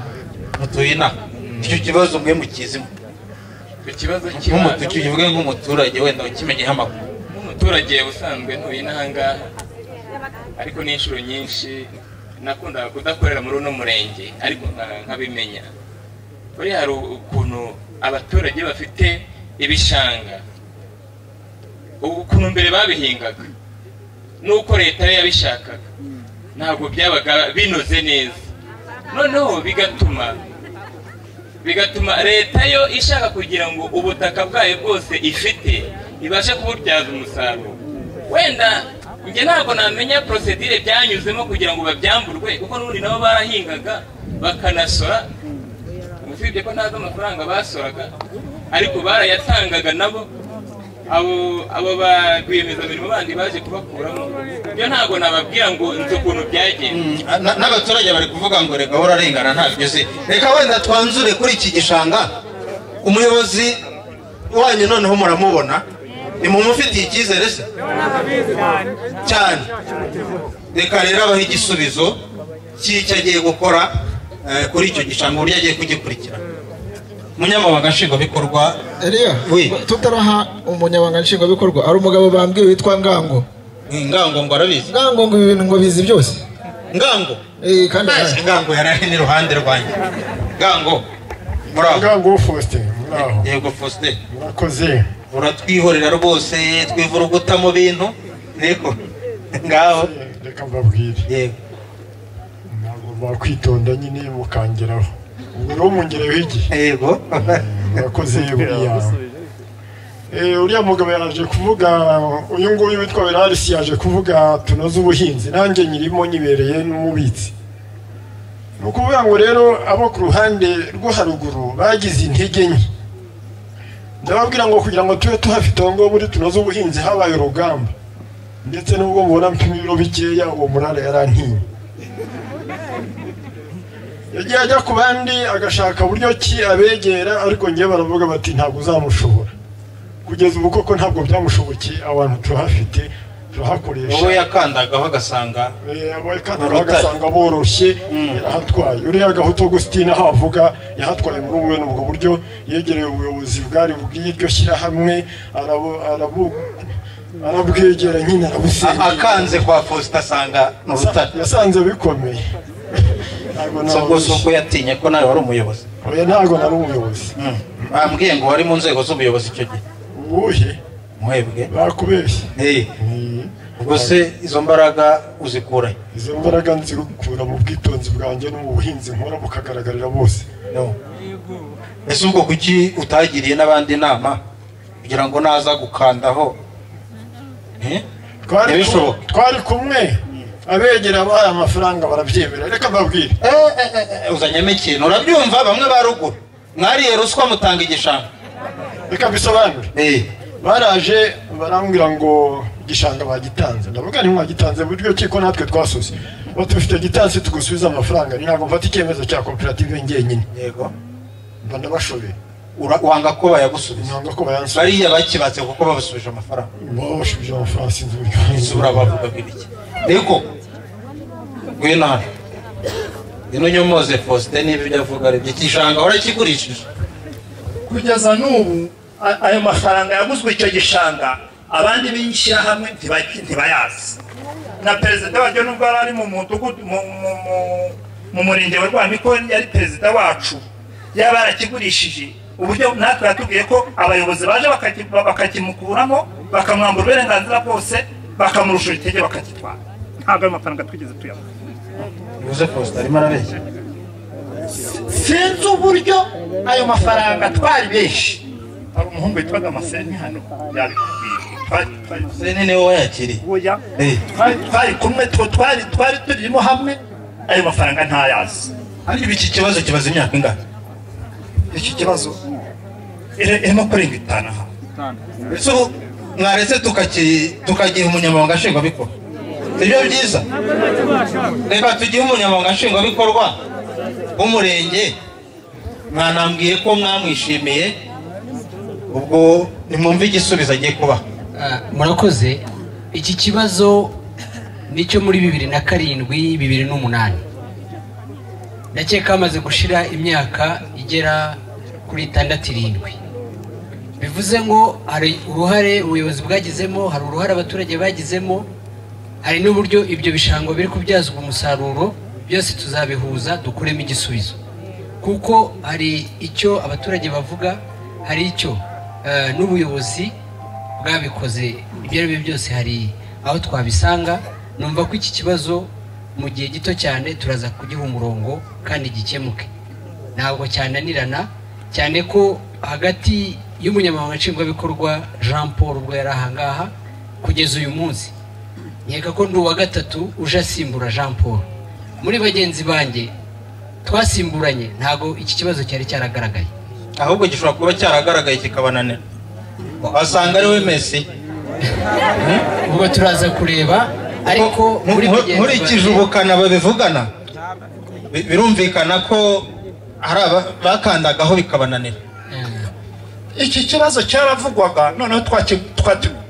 Speaker 5: Mutuye inaha. Icyo kibazo mwe mukizimo.
Speaker 22: Ikibazo
Speaker 5: kivuge nk'umuturage wenda ukimenyeho amakuru.
Speaker 22: Nk'umuturage usanzwe ntuye inaha ngaha, ariko n'inshuro nyinshi nakundaga kudakorera muri uno murenge, ariko nkabimenya. Buriya hari ukuntu abaturage bafite ibishanga, ukuntu mbere babihingaga n'uko leta yo yabishakaga ntabwo byabaga binoze neza, noneho bigatuma leta yo ishaka kugira ngo ubutaka bwayo bwose ifite ibashe kububyaza umusaruro. Wenda njye ntabwo namenya procedure byanyuzemo kugira ngo babyamburwe, kuko n'ubundi nabo barahingaga bakanasora, usibye ko ntazi amafaranga basoraga, ariko barayatangaga nabo. Abo ba rwiyemezamirimo bandi baje kubakuramo, ibyo ntabwo nababwira ngo nzi ukuntu byagenze.
Speaker 5: N'abaturage bari kuvuga ngo reka urarengana ntabyo uzi. Reka wenda twanzure kuri iki gishanga. Umuyobozi wanyu noneho muramubona, nimumufitiye icyizere se cyane? Reka rero abahe igisubizo cy'icyo agiye gukora kuri icyo gishanga, uburyo agiye kugikurikira. Umunyamabanga nshingwabikorwa
Speaker 15: Eliya, tutaraha umunyamabanga nshingwabikorwa, ari umugabo bambwiye witwa Ngango.
Speaker 5: Ngango ngo arabizi.
Speaker 15: Ngango ngo ibintu ngo bizi byose.
Speaker 5: Ngango?
Speaker 15: Kandi
Speaker 5: Ngango yarari n'iruhande rwanjye. Ngango, muraho.
Speaker 23: Ngango Faustin.
Speaker 5: Yego Faustin.
Speaker 19: Murakoze.
Speaker 5: Uratwihorera rwose, twivuruguta mu bintu. Niko ngaho
Speaker 19: reka mbabwire.
Speaker 5: Yego.
Speaker 19: Ntabwo bakwitonda nyine mukangeraho. Ubwo rero mungereho igihe.
Speaker 5: Yego.
Speaker 19: Murakoze buriya. Uriya mugabo yaje kuvuga, uyu nguyu witwa Berarisi yaje kuvuga tunoze ubuhinzi, nanjye nyirimo nyibereye n'umubitsi. Ni ukuvuga ngo rero abo ku ruhande rwo haruguru bagize intege nke. Ndababwira ngo kugira ngo tube tuhafite aho ngaho muri tunoze ubuhinzi habaye urugamba, ndetse n'ubwo mubona mpima ibiro bikeya, uwo murara yarantinye. Yagiye ajya ku bandi agashaka buryo ki abegera, ariko ngewe baravuga bati ntabwo uzamushobora. Kugeza ubu koko ntabwo byamushobokeye, abantu turahafite turahakoresha.
Speaker 5: Wowe yakandagaho agasanga
Speaker 19: agasanga boroshye, yarahatwaye. Uriya Gahutu Augustine aho avuga yahatwaye muri bene ubwo buryo, yegereye ubuyobozi bwari bw'iryo shyirahamwe, arabwegera nyine arabusengera.
Speaker 5: Akanze kwa Faustin asanga mu rutare.
Speaker 19: Yasanze bikomeye.
Speaker 5: Soko yatinye ko nawe wari umuyobozi.
Speaker 19: Oya ntabwo nari umuyobozi.
Speaker 5: Bambwiye ngo wari mu nzego z'ubuyobozi icyo gihe.
Speaker 19: Ubuhe?
Speaker 5: Mwebwe
Speaker 19: bakubeshye.
Speaker 5: Ubwo se izo mbaraga uzikura?
Speaker 19: Izo mbaraga nzikura mu bwitonzi bwanjye no mu buhinzi nkora bukagaragarira bose.
Speaker 5: Ese ubwo kuki utagiriye n'abandi inama kugira ngo naza gukandaho?
Speaker 19: Twari kumwe abegera abahaye amafaranga barabyemera. Reka mbabwire.
Speaker 5: Uzanyemo ikintu urabyumva, bamwe ba ruguru mwariye ruswa mutanga igishanga.
Speaker 19: Reka mbisobanure. Baraje barambwira ngo igishanga bagitanze. Ndavuga nti mwagitanze buryo ki ko natwe twasose. Batufite gitanze tugusubiza amafaranga. Ntabwo mfata icyemezo cya koperative ngenyine.
Speaker 5: Yego.
Speaker 19: Mba ndabashobeye.
Speaker 5: Wanga ko bayagusubiza?
Speaker 19: Nanga ko bayansubiza.
Speaker 5: Bariya bakibatse kuko babasubije amafaranga.
Speaker 19: Babasubije amafaranga sinzi uburyo.
Speaker 5: Isura bavuga bibiki. Niko. Ngwino hano. Ino nyomoze Faustin niba ibyo avuga ari byo. Igishanga warakigurishije.
Speaker 2: Kugeza n'ubu ayo mafaranga yaguzwe icyo gishanga abandi b'ishyirahamwe ntibayazi. Na perezida waryo nubwo yari ari mu mudugudu mu murenge wa Rwamiko, yari perezida wacu, yaba yarakigurishije. Uburyo natwe yatubwiye ko abayobozi baje bakakimukuramo, bakamwambura uburenganzira bwose, bakamurusha itege bakakitwara. Ntabwo ayo mafaranga twigeze tuyabona. Sinzi uburyo ayo mafaranga twari benshi. Hari umuhungu witwaga Maseni hano yabikubwiye.
Speaker 5: Maseni niwe wayakiriye.
Speaker 2: Twari kumwe, twari turimo hamwe, ayo mafaranga ntayazi.
Speaker 5: Ariko iki kibazo kibaza imyaka ingana?
Speaker 2: Iki kibazo irimo kurenga 5 aha.
Speaker 5: Ese mwaretse tukagiha umunyamabanga nshingwabikorwa? Sibyo byiza? Reka tugihe umunyamabanga nshingwabikorwa w'umurenge. Mwanambwiye ko mwamwishimiye, ubwo nimwumve igisubizo agiye kubaha.
Speaker 18: Murakoze. Iki kibazo nicyo muri 2007 2008 ndakeka hamaze gushira imyaka igera kuri 6 7. Bivuze ngo hari uruhare ubuyobozi bwagizemo, hari uruhare abaturage bagizemo, hari n'uburyo ibyo bishango biri kubyazwa umusaruro, byose tuzabihuza dukuremo igisubizo. Kuko hari icyo abaturage bavuga, hari icyo n'ubuyobozi bwabikoze, ibyo ari byo byose hari aho twabisanga. Numva ko iki kibazo mu gihe gito cyane turaza kugiha umurongo kandi gikemuke. Ntabwo cyananirana, cyane ko hagati y'umunyamabanga nshingwabikorwa Jean Paul ubwo yari aha ngaha kugeza uyu munsi, nkeka ko ndi uwa gatatu uje asimbura Jean Paul. Muri bagenzi banjye twasimburanye ntabwo iki kibazo cyari cyaragaragaye.
Speaker 5: Ahubwo gishobora kuba cyaragaragaye kikabananira, wasanga ari we Messi.
Speaker 18: Ubwo turaza kureba, ariko
Speaker 5: nkurikije ubukana babivugana birumvikana ko hari bakandagaho bikabananira.
Speaker 2: Iki kibazo cyaravugwaga, noneho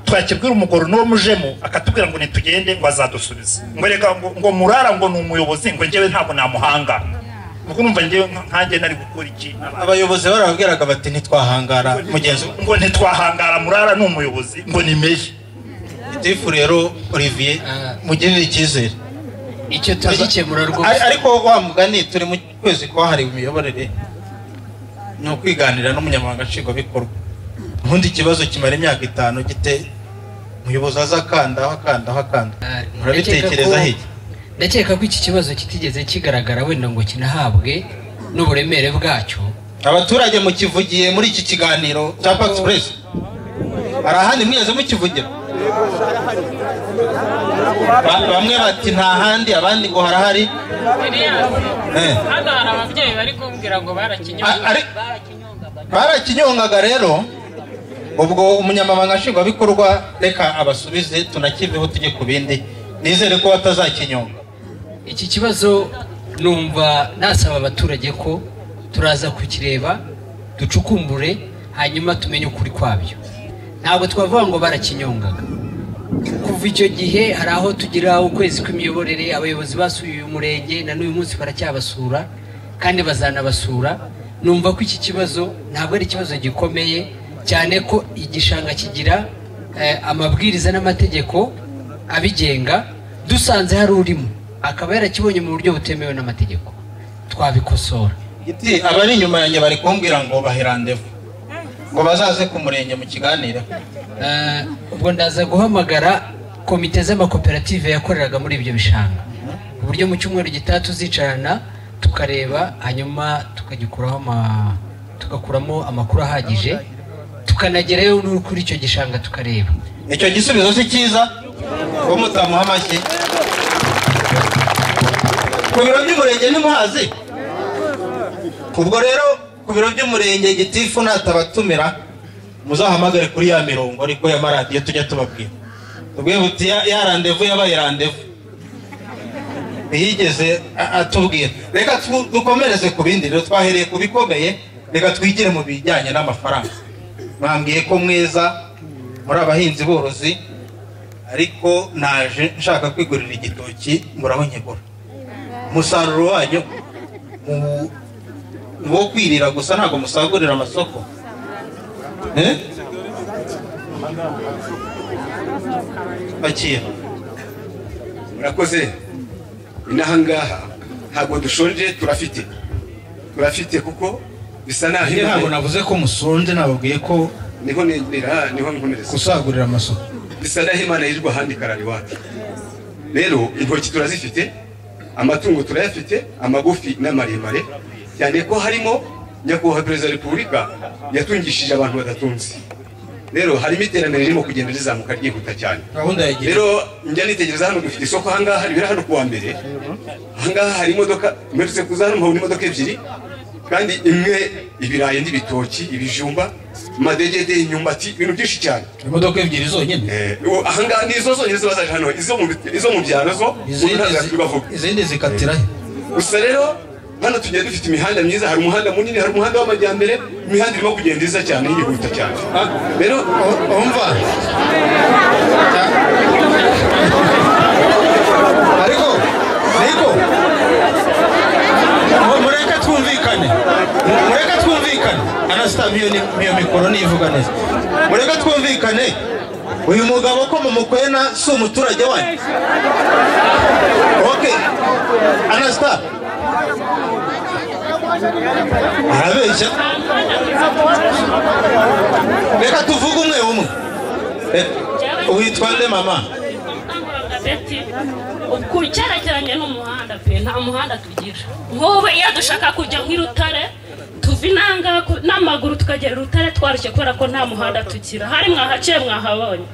Speaker 2: twakibwira umugoro n'uwo mujemo akatubwira ngo nitugende ngo azadusubiza, ngo reka ngo murara ngo ni umuyobozi, ngo njyewe ntabwo namuhanga. Ubwo numva njyewe nkanjye nari gukora iki?
Speaker 5: Abayobozi barababwiraga bati ntitwahangara mugenzi,
Speaker 2: ngo ntitwahangara murara ni umuyobozi, ngo ni meye.
Speaker 5: Itifu rero Olivier mugirire icyizere,
Speaker 18: icyo turagikemura rwose.
Speaker 5: Ariko wa mugani turi mu kwezi kwahariwe imiyoborere, Ni ukwiganira n'umunyamabanga nshingwabikorwa. Ubundi ikibazo kimara imyaka 5 gite umuyobozi aza akandaho akandaho akanda. Murabitekereza hiki?
Speaker 18: Ndakeka ko iki kibazo kitigeze kigaragara wenda ngo kinahabwe n'uburemere bwacyo.
Speaker 5: Abaturage mukivugiye muri iki kiganiro cya Pax Press, hari ahandi mwigeze mukivugira? Bamwe bati nta handi, abandi ngo harahari.
Speaker 3: Hano hari ababyeyi bari kumbwira ngo
Speaker 5: barakinyongaga. Rero ubwo umunyamabanga nshingwabikorwa reka abasubize, tunakiveho tujye ku bindi. Nizere ko batazakinyonga.
Speaker 18: Iki kibazo numva nasaba abaturage ko turaza kukireba, ducukumbure, hanyuma tumenye ukuri kwabyo. Ntabwo twavuga ngo barakinyongaga. Kuva icyo gihe hari aho tugira ukwezi kw'imiyoborere, abayobozi basuye uyu murenge na n'uyu munsi baracyabasura kandi bazanabasura. Numva ko iki kibazo ntabwo ari ikibazo gikomeye cyane, ko igishanga kigira amabwiriza n'amategeko abigenga. Dusanze hari urimo akaba yarakibonye mu buryo butemewe n'amategeko, twabikosora.
Speaker 5: Giti abari inyuma yanjye bari kumbwira ngo bahe rendez-vous, ngo bazaze ku murenge mu kiganiro.
Speaker 18: Ubwo ndaza guhamagara komite z'amakoperative yakoreraga muri ibyo bishanga, ku buryo mu cyumweru gitaha tuzicarana tukareba, hanyuma tukagikuraho tugakuramo amakuru ahagije, tukanagerayo kuri icyo gishanga tukareba.
Speaker 5: Icyo gisubizo si cyiza ko mutamuha amashyi? Ku biro by'umurenge ntimuhazi? Ubwo rero ku biro by'umurenge gitifu natabatumira, muzahamagare kuri ya mirongo ariko ya maradiyo tujya tubabwira. Tubwiye buti ya rendez-vous yabaye rendez-vous, ntiyigeze atubwira. Reka dukomereze ku bindi rero, twahereye ku bikomeye, reka twigire mu bijyanye n'amafaranga. Mwambwiye ko mwiza muri abahinzi borozi, ariko naje nshaka kwigurira igitoki muraho nkigura. Umusaruro wanyu wo kwirira gusa, ntabwo musagurira amasoko. Bakira.
Speaker 4: Murakoze. Inaha ngaha ntabwo dushonje, turafite kuko bisa naho.
Speaker 5: Ntabwo navuze ko musonje, nababwiye ko
Speaker 4: niho nira niho nkomereza
Speaker 5: gusagurira amasoko.
Speaker 4: Bisa naho Imana yirirwa ahandi karari iwacu. Rero intoki turazifite, amatungo turayafite, amagufi n'amaremare, cyane ko harimo nyakubahwa Perezida wa Repubulika yatungishije abantu badatunze. Rero harimo iterambere ririmo kugenda rizamuka ryihuta cyane. Rero njya nitegereza hano dufite isoko ahangaha, ribera hano kuwa mbere. Ahangaha hari imodoka, mperutse kuza hano mpabona imodoka ebyiri, kandi imwe ibirayi n'ibitoki, ibijumba, amadegede, imyumbati, ibintu byinshi cyane.
Speaker 5: Imodoka ebyiri zonyine?
Speaker 4: Ahangaha ni izo zonyine ziba zaje hano, izo mu byaro zo
Speaker 5: izindi zikatira he?
Speaker 4: Gusa rero hano tugiye dufite imihanda myiza, hari umuhanda munini, hari umuhanda w'amajyambere, imihanda irimo kugenda iza cyane yihuta cyane. Rero
Speaker 5: umva ariko mureke twumvikane, mureke twumvikane. Anasita iyo mikoro nivuga neza. Mureke twumvikane. Uyu mugabo ko mumukwena si umuturage wanyu. Okay. Anasita arabeshya. Reka tuvuge umwe umwe. Witwa nde mama?
Speaker 3: Ku cyerekeranye n'umuhanda pe, nta muhanda tugira. Nk'ubu iyo dushaka kujya nk'Irutare, tuva inanga n'amaguru tukagera Rutare twarushye kubera ko nta muhanda tugira. Hari mwahaciye mwahabonye.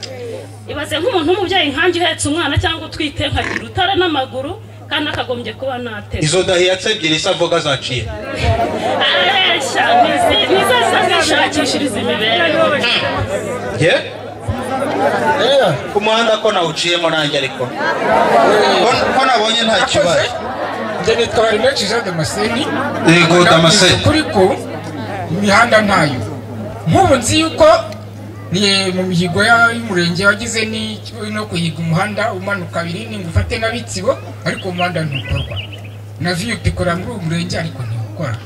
Speaker 3: Ibaze nk'umuntu w'umubyeyi nkanjye uhetse umwana cyangwa utwite nkagira Rutare n'amaguru kandi akagombye kuba nateze.
Speaker 5: Izo dahiyatse ebyiri se avuga zaciye.
Speaker 3: Arabeshya, nizo zishakishiriza imibereho.
Speaker 5: Ye? Ku muhanda ko nawuciyemo nanjye ariko ko nabonye nta kibazo.
Speaker 23: Njye nitwa Barimenshi Jean Damascene.
Speaker 5: Yego Damascene.
Speaker 23: Kuri ko imihanda ntayo. Nk'ubu nzi yuko ni mu mihigo y'umurenge wagize ni no kuhiga umuhanda umanuka Birini ngo ufate na Bitsibo, ariko umuhanda ntukorwa. Na VUP ikora muri uyu murenge ariko ntiwukora.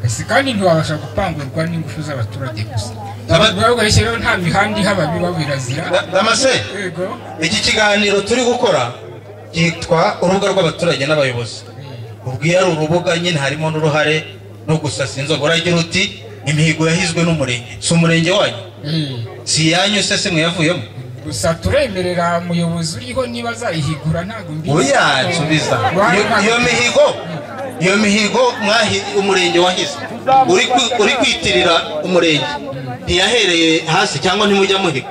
Speaker 23: Ese kandi ntiwabasha gupangurwa n'ingufu z'abaturage gusa. Rero nta mihanda ihaba biba birazira.
Speaker 5: Damascene, iki kiganiro turi gukora cyitwa urubuga rw'abaturage n'abayobozi. Ubwo iyo ari urubuga nyine harimo n'uruhare no gusasa inzoga. Uragira uti Imihigo yahizwe n'umurenge, si umurenge wanyu, si yanyu se se mwayavuyemo?
Speaker 23: Gusa turemerera umuyobozi uriho niba azayihigura ntabwo mbizi.
Speaker 5: Oya, nsubiza. Iyo mihigo umurenge wahize uri kwitirira umurenge, ntiyahereye hasi cyangwa ntimujya muhiga?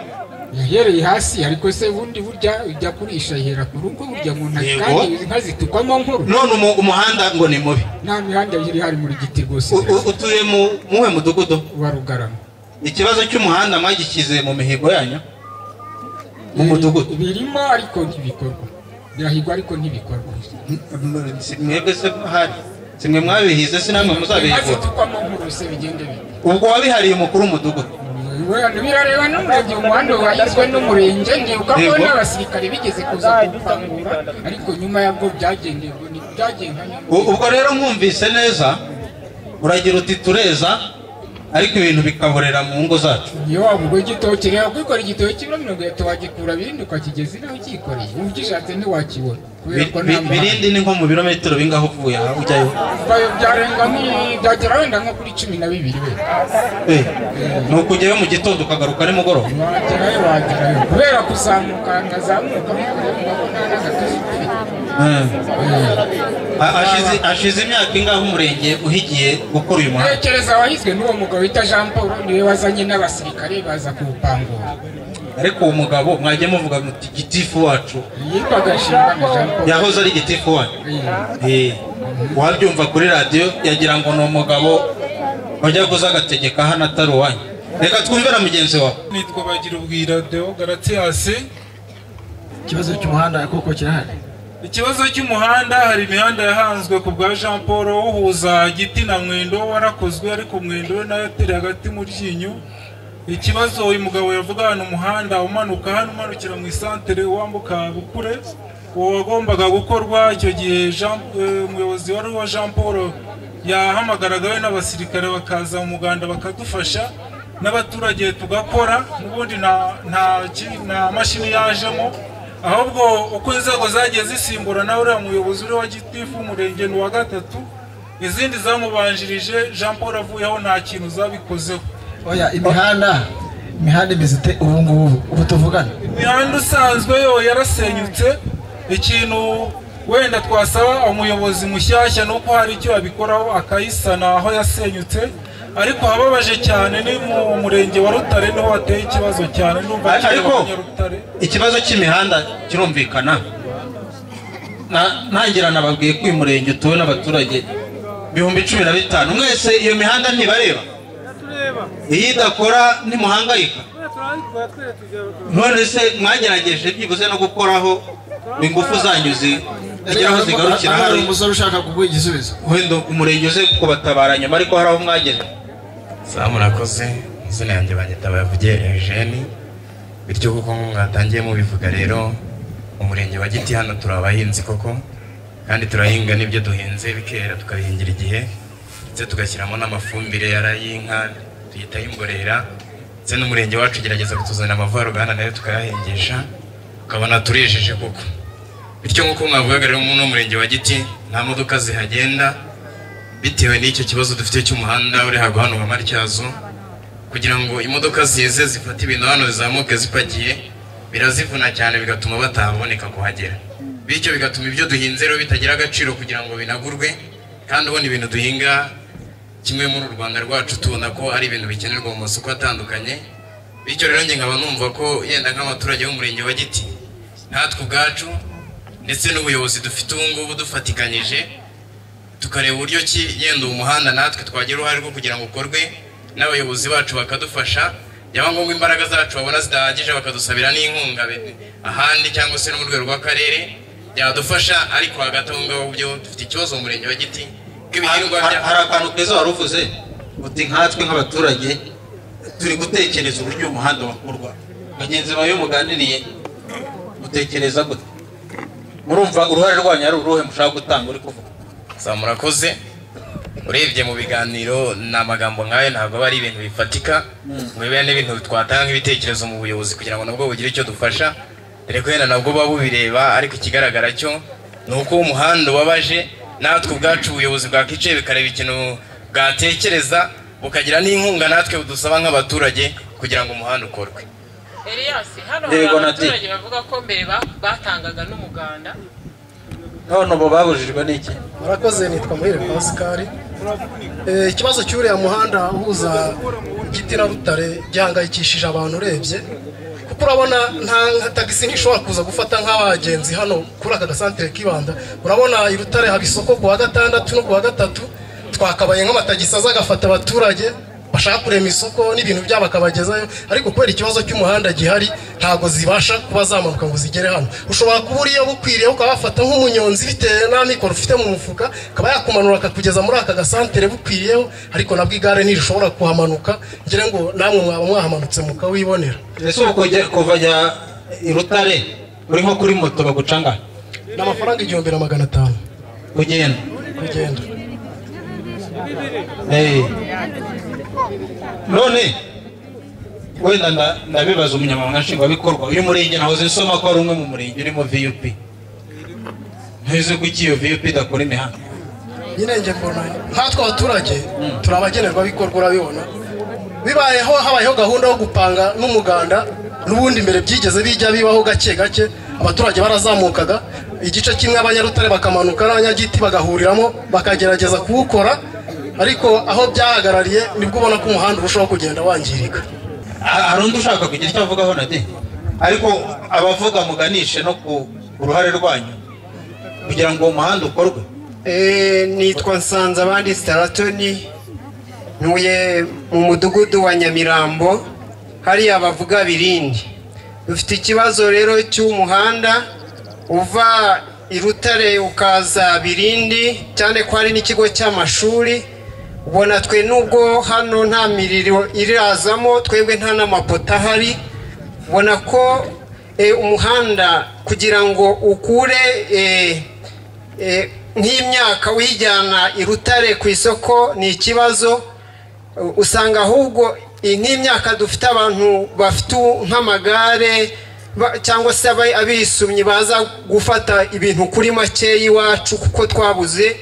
Speaker 23: Yahereye hasi, ariko se bundi burya ujya kurisha ihera ku rugo, burya mu ntoki kandi inka zitukwamo nkuru.
Speaker 5: None umuhanda ngo ni mubi?
Speaker 23: Nta mihanda iri hari muri Giti rwose.
Speaker 5: Utuye mu muhe mudugudu?
Speaker 23: Wa Rugarama.
Speaker 5: Ikibazo cy'umuhanda mwagikize mu mihigo yanyu mu mudugudu?
Speaker 23: Birimo ariko ntibikorwa, birahigwa ariko ntibikorwa.
Speaker 5: Mwebwe se hari simwe mwabihize, se namwe muzabihigura?
Speaker 23: Zitukwamo nkuru se bigende bite?
Speaker 5: Ubwo wabihariye umukuru w'umudugudu?
Speaker 23: Birareba n'umurenge, umuhanda wahizwe n'umurenge, ndibuka ko n'abasirikare bigeze kuza kuwupangura, ariko nyuma yabwo byagendeye byagendanye.
Speaker 5: Ubwo rero mwumvise neza, uragira uti tureza ariko ibintu bikaborera mu ngo zacu.
Speaker 23: Iyo wavuga igitoki rero, kwikora igitoki ibiro 30 wagikura Birindi ukakigeza inaho ukikoreye, ugishatse ntiwakibona.
Speaker 5: Birindi ni nko mu birometero bingaho uvuye aha ujyayo?
Speaker 23: Byarenga byagera wenda nko kuri 12 we.
Speaker 5: Ni ukujyayo mu gitondo ukagaruka nimugoroba?
Speaker 23: Wagerayo kubera kuzamuka, nkazamuka mbona n'agatuza ufite.
Speaker 5: Ashize imyaka ingahe umurenge uhigiye gukora uyu muhanda?
Speaker 23: Ntekereza wahizwe n'uwo mugabo wita Jean Paul, niwe wazanye n'abasirikare baza kuwupangura.
Speaker 5: Ariko uwo mugabo mwajya muvuga muti gitifu wacu
Speaker 23: yitwaga Nshingano Jean Paul,
Speaker 5: yahoze ari gitifu wacu. Wabyumva kuri radiyo yagira ngo ni umugabo wajya kuza agategeka hano atari uwanyu. Reka twumve na mugenzi wawe.
Speaker 7: Nitwa Bagirubwira Deo Garatias.
Speaker 15: Ikibazo cy'umuhanda koko kirahari?
Speaker 7: Ikibazo cy'umuhanda, hari imihanda yahanzwe ku bwa Jean Paul uhuza Giti na Mwendo warakozwe, ariko Mwendo we nayo yatereye hagati mu ryinyo. Ikibazo uyu mugabo yavuga hano, umuhanda umanuka hano umanukira mu isantere wambuka Bukure, uwo wagombaga gukorwa icyo gihe umuyobozi wari wa Jean Paul yahamagaraga we n'abasirikare bakaza mu muganda bakadufasha n'abaturage tugakora, n'ubundi nta mashini yajemo. Ahubwo uko inzego zagiye zisimbura nawe uriya muyobozi uri wa gitifu umurenge ni uwa gatatu, izindi zamubanjirije Jean Paul avuyeho nta kintu zabikozeho.
Speaker 15: Oya, imihanda imeze ite ubu ngubu ubu tuvugana?
Speaker 7: Imihanda usanzwe yo yarasenyutse. Ikintu wenda twasaba umuyobozi mushyashya nuko hari icyo yabikoraho akayisana aho yasenyutse, ariko hababaje cyane ni mu murenge wa Rutare niho hateye ikibazo cyane. Ndumva
Speaker 5: ariko ikibazo cy'imihanda kirumvikana. Ntangira nababwiye ko uyu murenge utuwe n'abaturage 15,000. Mwese iyo mihanda ntibareba? Iyo idakora ntimuhangayika? None se mwagerageje byibuze no gukoraho ingufu zanyu zigeraho zigarukira?
Speaker 15: Hari umusore ushaka kuguha igisubizo,
Speaker 5: wenda umurenge uze kubatabara nyuma, ariko hari aho mwageze.
Speaker 8: Sawa, murakoze. Izina yanjye banyita Bavuge Eugene. Bityo kuko mwatangiye mubivuga rero, umurenge wa Giti hano turi abahinzi koko, kandi turahinga n'ibyo duhinze bikera tukabihingira igihe, ndetse tugashyiramo n'amafumbire y'inka tuyita imborera, ndetse n'umurenge wacu ugerageza kutuzanira amavaruganda nayo tukayahingisha, ukabona turejeje koko. Bityo nk'uko mwavugaga rero muri murenge wa Giti nta modoka zihagenda bitewe n'icyo kibazo dufite cy'umuhanda uri hagwa hano wa Matyazo. Kugira ngo imodoka zize zifate ibintu hano zizamuke zipakiye birazivuna cyane, bigatuma bataboneka kuhagera. Bityo bigatuma ibyo duhinze rero bitagira agaciro kugira ngo binagurwe, kandi ubona ibintu duhinga kimwe muri Rwanda rwacu tubona ko ari ibintu bikenerwa mu masoko atandukanye. Bityo rero njye nkaba numva ko yenda nk'abaturage b'umurenge wa Giti natwe ubwacu ndetse n'ubuyobozi dufite ubu ngubu dufatikanyije tukareba uburyo ki yenda umuhanda natwe twagira uruhare rwo kugira ngo ukorwe, n'abayobozi bacu bakadufasha, byaba ngombwa imbaraga zacu babona zidahagije bakadusabira n'inkunga ahandi cyangwa se no mu rwego rw'akarere byadufasha. Ariko hagati aho ngaho byo dufite ikibazo mu murenge wa Giti bw'ibihingwa.
Speaker 5: Hari akantu keza wari uvuze uti nkatwe nk'abaturage turi gutekereza uburyo umuhanda wakorwa. Bagenzi bawe muganiriye mutekereza gute? Murumva uruhare rwanyu ari uruhe mushaka gutanga uri kuvuga?
Speaker 8: Sawa, murakoze. Urebye mu biganiro ni amagambo nkayo ntabwo aba ari ibintu bifatika, ngo bibe n'ibintu twatanga nk'ibitekerezo mu buyobozi kugira ngo nabwo bugire icyo dufasha, dore ko yenda nabwo buba bubireba. Ariko ikigaragara cyo ni uko umuhanda ubabaje, natwe ubwacu ubuyobozi bwakicaye bikareba ikintu bwatekereza bukagira n'inkunga natwe budusaba nk'abaturage kugira ngo umuhanda ukorwe.
Speaker 9: Elias, hano hari abaturage bavuga ko mbere batangaga n'umuganda,
Speaker 5: none ubu babujijwe n'iki?
Speaker 15: Murakoze, nitwa Muhire Pascal. Ikibazo cy'uriya muhanda uhuza Giti na Rutare gihangayikishije abantu urebye, kuko urabona nta tagisi ntishobora kuza gufata nk'abagenzi hano kuri aka gasantere k'Ibanda. Urabona i Rutare haba isoko ku wa gatandatu no ku wa gatatu, twakabaye nk'amatagisi aza agafata abaturage bashaka kurema isoko n'ibintu byabo akabagezayo, ariko kubera ikibazo cy'umuhanda gihari ntago zibasha kuba zamanuka ngo zigere hano. Ushobora kuba uriyo bukwiriye ukabafata nk'umunyonzi bitewe n'amikoro ufite mu mufuka, akaba yakumanura akakugeza muri aka gasantere bukwiriyeho, ariko nabwo igare ntirishobora kuhamanuka. Ngira ngo namwe mwaba mwahamanutse mukawibonera.
Speaker 5: Ese ubu kuva i Rutare uri nko kuri moto bagucanga
Speaker 15: ni amafaranga 1500
Speaker 5: kugenda?
Speaker 15: Kugenda.
Speaker 5: None wenda ndabibaza umunyamabanga nshingwabikorwa uyu murenge, nahoze nsoma ko ari umwe mu murenge urimo VUP, ntuzi kuki iyo VUP idakora imihanda?
Speaker 15: Nyine njye mbona nkatwe abaturage turi abagenerwabikorwa, urabibona bibayeho habayeho gahunda yo gupanga n'umuganda, n'ubundi mbere byigeze bijya bibaho gake gake, abaturage barazamukaga igice kimwe abanyarutare bakamanuka n'abanyagiti bagahuriramo bakagerageza kuwukora, ariko aho byahagarariye nibwo ubona ko umuhanda urushaho kugenda wangirika.
Speaker 5: Hari undi ushaka kugira icyo avugaho Nadi? Ariko abavuga muganishe no ku ruhare rwanyu kugira ngo umuhanda ukorwe.
Speaker 12: Nitwa Nsanzabandi Staratoni, ntuye mu mudugudu wa Nyamirambo, hariya bavuga Birindi. Dufite ikibazo rero cy'umuhanda uva i Rutare ukaza Birindi, cyane ko hari n'ikigo cy'amashuri. Ubona twe nubwo hano nta miriro irazamo, twebwe nta n'amapoto ahari, ubona ko umuhanda kugira ngo ukure nk'imyaka uyijyana i Rutare ku isoko ni ikibazo. Usanga ahubwo nk'imyaka dufite abantu bafite nk'amagare cyangwa se abisumyi baza gufata ibintu kuri make y'iwacu, kuko twabuze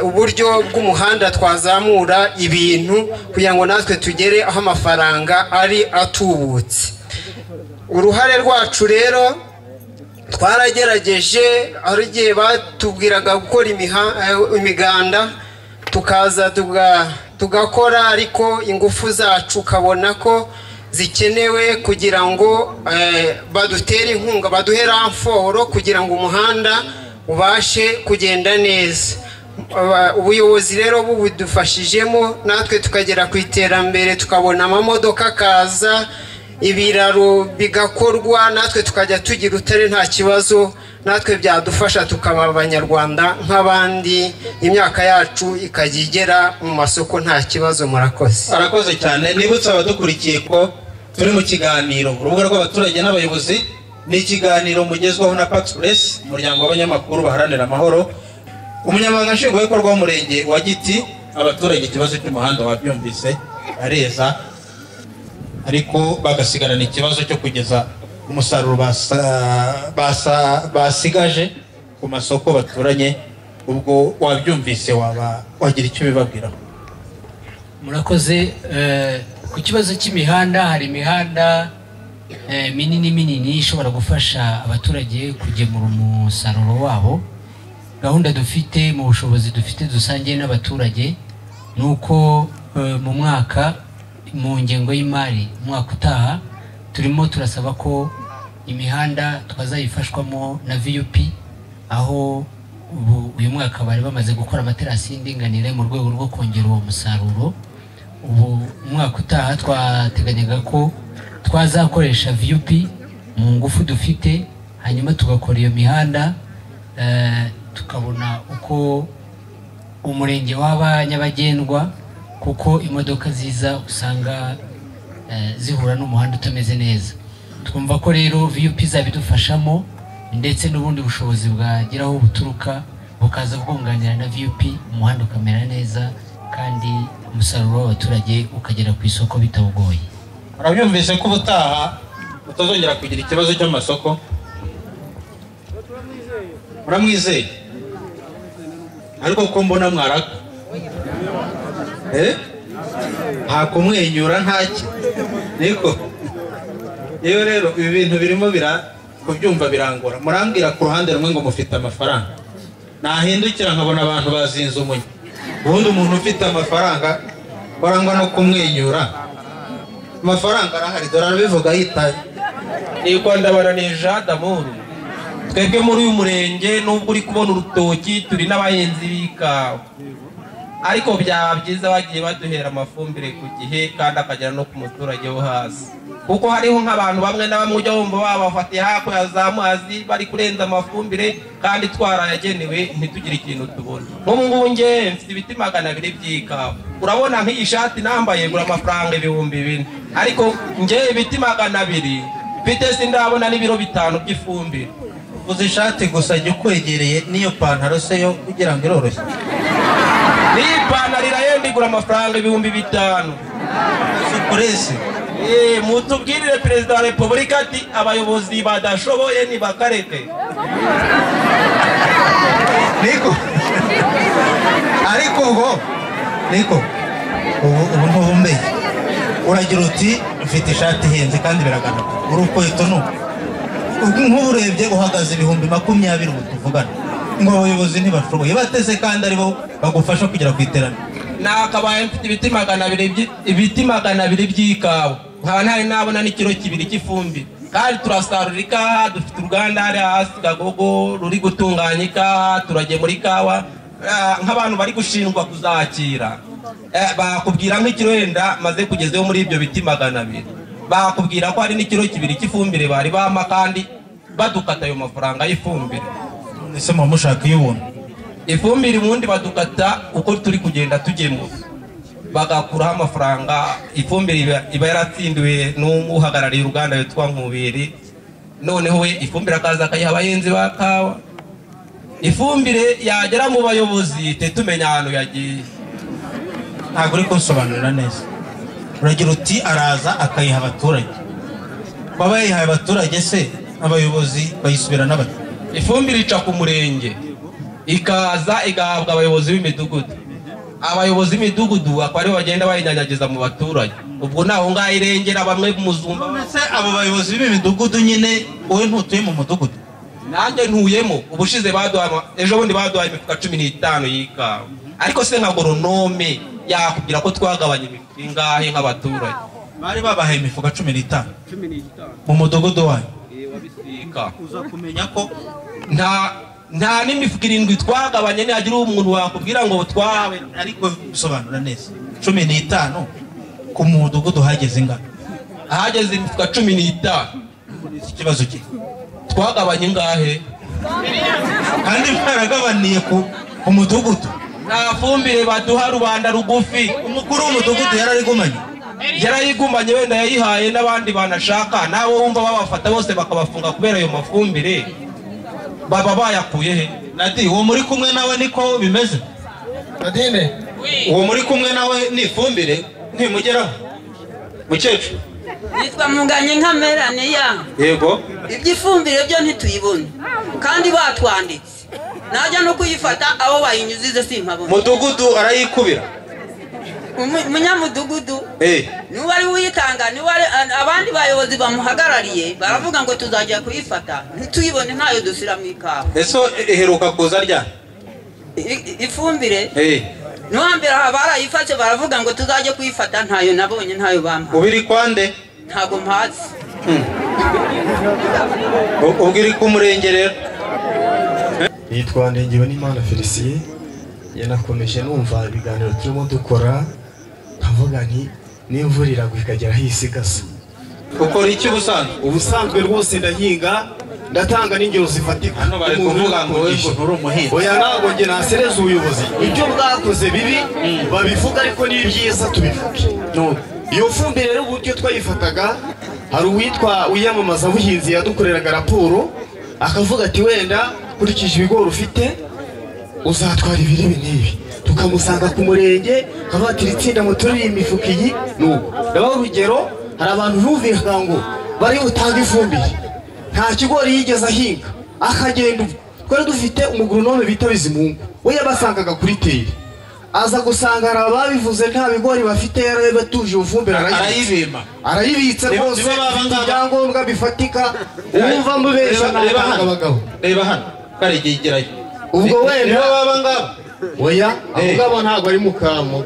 Speaker 12: uburyo bw'umuhanda twazamura ibintu kugira ngo natwe tugere aho amafaranga ari atubutse. Uruhare rwacu rero twaragerageje, hari igihe batubwiraga gukora imiganda tukaza tugakora, ariko ingufu zacu ukabona ko zikenewe kugira ngo badutere inkunga, baduhe ramforo kugira ngo umuhanda ubashe kugenda neza. Ubuyobozi rero bubudufashijemo natwe tukagera ku iterambere, tukabona amamodoka akaza, ibiraro bigakorwa, natwe tukajya tugira Rutare nta kibazo, natwe byadufasha tukaba abanyarwanda nk'abandi, imyaka yacu ikajya igera mu masoko nta kibazo. Murakoze.
Speaker 5: Arakoze cyane. Nibutse abadukurikiye ko turi mu kiganiro urubuga rw'abaturage n'abayobozi, ni ikiganiro mugezwaho na Pax Press, umuryango w'abanyamakuru baharanira amahoro. Umunyamabanga nshingwabikorwa w'umurenge wa Giti, abaturage ikibazo cy'umuhanda wabyumvise areza, ariko bagasigarana ikibazo cyo kugeza umusaruro basigaje ku masoko baturanye. Ubwo wabyumvise waba wagira icyo bibabwiraho?
Speaker 18: Murakoze. Ku kibazo cy'imihanda, hari imihanda minini minini ishobora gufasha abaturage kugemura umusaruro wabo. Gahunda dufite mu bushobozi dufite dusangiye n'abaturage ni uko mu mwaka, mu ngengo y'imari umwaka utaha, turimo turasaba ko imihanda twazayifashwamo na VUP, aho ubu uyu mwaka bari bamaze gukora amaterasi y'indinganire mu rwego rwo kongera uwo musaruro. Ubu umwaka utaha twateganyaga ko twazakoresha VUP mu ngufu dufite, hanyuma tugakora iyo mihanda, tukabona uko umurenge waba nyabagendwa, kuko imodoka ziza usanga zihura n'umuhanda utameze neza. Twumva ko rero VUP izabidufashamo, ndetse n'ubundi bushobozi bwageraho buturuka bukaza bwunganira na VUP, umuhanda ukamera neza kandi umusaruro w'abaturage ukagera ku isoko bitawugoye.
Speaker 5: Murabyumvise ko ubutaha utazongera kugira ikibazo cy'amasoko? Muramwizeye? Ariko ko mbona mwaraka. Nta kumwenyura ntaki. Niko. Yewe rero ibi bintu birimo kubyumva birangora. Murambwira ku ruhande rumwe ngo mufite amafaranga. Nahindukira nkabona abantu bazinze umunya. Ubundi umuntu ufite amafaranga warangwa no kumwenyura. Amafaranga arahari, dore arabivuga yitaye.
Speaker 11: Niko ndabaranije Damuru. Twebwe muri uyu murenge nubwo uri kubona urutoki turi n'abahinzi b'ikawa. Ariko byaba byiza bagiye baduhera amafumbire ku gihe kandi akagera no ku muturage wo hasi. Kuko hariho nk'abantu bamwe na bamwe ujya wumva babafatiye hakurya za Muhazi bari kurenza amafumbire kandi twarayagenewe ntitugire ikintu tubona. Nk'ubu ngubu nge mfite ibiti 200 by'ikawa. Urabona nk'iyi shati nambaye gura amafaranga 2000. Ariko nge ibiti 200 mfite sindabona n'ibiro 5 by'ifumbire.
Speaker 5: Uzi ishati gusa jya ukwegereye n'iyo pantaro se yo kugira ngo iroroshye.
Speaker 11: N'iyi pantaro irahenda igura amafaranga 5000.
Speaker 5: Supuresi.
Speaker 11: Mutubwirire Perezida wa Repubulika ati abayobozi badashoboye nibakareke.
Speaker 5: Niko. Ariko ubwo niko ubu ntubumbeye. Uragira uti mfite ishati ihenze kandi biragana. Urukweto nuko. Nk'uburebye uhagaze 20,000 ubu tuvugana. Ngo abayobozi ntibashoboye bateze kandi aribo bagufasha kugera ku iterambere.
Speaker 11: Nakabaye mfite ibiti 200 ibiti 200 by'ikawa. Nkaba ntari nabona n'ikiro 2 cy'ifumbire. Kandi turasarura ikawa, dufite uruganda hari hasi Kagogo ruri gutunganya ikawa, turagemura ikawa. Nk'abantu bari gushindwa kuzakira. Bakubwira nk'ikiro wenda maze kugezeho muri ibyo biti 200. Bakubwira ko hari n'ikiro 2 cy'ifumbire bari bama kandi badukata ayo mafaranga y'ifumbire.
Speaker 5: Ese muba mushaka iy'ubuntu?
Speaker 11: Ifumbire ubundi badukata uko turi kugenda tugemura. Bagakuraho amafaranga, ifumbire iba yaratsindiwe n'uhagarariye uruganda witwa Nkubiri. Noneho we ifumbire akaza akayiha abahinzi ba kawa. Ifumbire yagera mu bayobozi tumenya ahantu yagiye.
Speaker 5: Ntabwo uri kunsobanurira neza. Uragira uti araza akayiha abaturage. Baba yayihaye abaturage se abayobozi bayisubirana bate?
Speaker 11: Ifumbire ica ku murenge ikaza igahabwa abayobozi b'imidugudu. Abayobozi b'imidugudu akaba aribo bagenda bayinyanyagiza mu baturage. Ubwo naho ngaho irengera bamwe muzumva.
Speaker 5: Se abo bayobozi b'imidugudu nyine wowe ntutuye mu mudugudu?
Speaker 11: Nanjye ntuyemo. Ubushize baduhaye ejo bundi baduhaye imifuka 15 y'ikawa. Ariko se nka goronome yakubwira ko twagabanye imifuka ingahe nk'abaturage?
Speaker 5: Bari babahaye imifuka 15 mu mudugudu wanyu.
Speaker 11: Uza kumenya ko nta n'imifuka 7 twagabanye. Nihagira umuntu wakubwira ngo twahawe,
Speaker 5: ariko bisobanura neza 15 ku mudugudu hageze ingano?
Speaker 11: Hageze imifuka 15.
Speaker 5: Ikibazo cye
Speaker 11: twagabanye ingahe?
Speaker 5: Kandi mwaragabaniye ku mudugudu.
Speaker 11: Nta fumbire baduha rubanda rugufi.
Speaker 5: Umukuru w'umudugudu yararigumanye.
Speaker 11: Yarayigumanye wenda yayihaye n'abandi banashaka. Nabo wumva babafata bose bakabafunga kubera ayo mafumbire baba bayakuye he?
Speaker 5: Nadi, uwo muri kumwe nawe niko bimeze? Nadine, uwo muri kumwe nawe ni ifumbire ntimugeraho? Mukecuru
Speaker 14: nitwa Munganye nka Melania.
Speaker 5: Yego.
Speaker 14: Iby'ifumbire byo ntituyibone kandi batwanditse. Najya no kuyifata abo bayinyuzize simpabona.
Speaker 5: Mudugudu arayikubira.
Speaker 14: Umunyamudugudu niba ari uyitanga, niba abandi bayobozi bamuhagarariye baravuga ngo tuzajya kuyifata ntituyibone, ntayo dushyira mu ikawa.
Speaker 5: Ese iheruka kuza rya
Speaker 14: ifumbire? Niba aha barayifashe baravuga ngo tuzajye kuyifata, ntayo nabonye, ntayo bampa.
Speaker 5: Ubiri kwande?
Speaker 14: Ntago mpazi.
Speaker 5: Ubwo iri ku murenge rero.
Speaker 16: Nitwa Ndengewenimana Felicien. Yanakomeje numva ibiganiro turimo dukora nkavuga nti n'imvura iragwa ikagera aho isigasa.
Speaker 5: Ukora iki ubusanzwe?
Speaker 16: Ubusanzwe rwose ndahinga, ndatanga n'ingero zifatika.
Speaker 5: Hano bari kuvuga ngo wowe ngo nturi umuhinzi.
Speaker 16: Oya, ntabwo njye nasereza ubuyobozi. Ibyo bwakoze bibi babivuga, ariko n'ibyiza tubivuge. Iyo fumbire rero uburyo twayifataga, hari uwitwa wiyamamaza buhinzi yadukoreraga raporo akavuga ati wenda kurikije ibigori ufite uzatwara ibiri n'ibi. Tukamusanga ku murenge akabatira itsinda muturire imifuka iyi. Nuko ndabaha urugero, hari abantu bumvikaga ngo bari butange ifumbire, nta kigori yigeze ahinga akagenda. Twari dufite umugoronome bita Bizimungu, we yabasangaga kuri teri Aza gusanga hari ababivuze nta bigori bafite, yarabatuje ifumbire
Speaker 5: arayibima,
Speaker 16: arayibitse rwose, ibyangombwa bifatika. Uwumva mubesha
Speaker 5: n'abagabo abagabo. Reba hano karegegerayo.
Speaker 16: Ubwo wenda
Speaker 5: nibo baba ngabo.
Speaker 16: Oya, abo ngabo ntabwo ari mu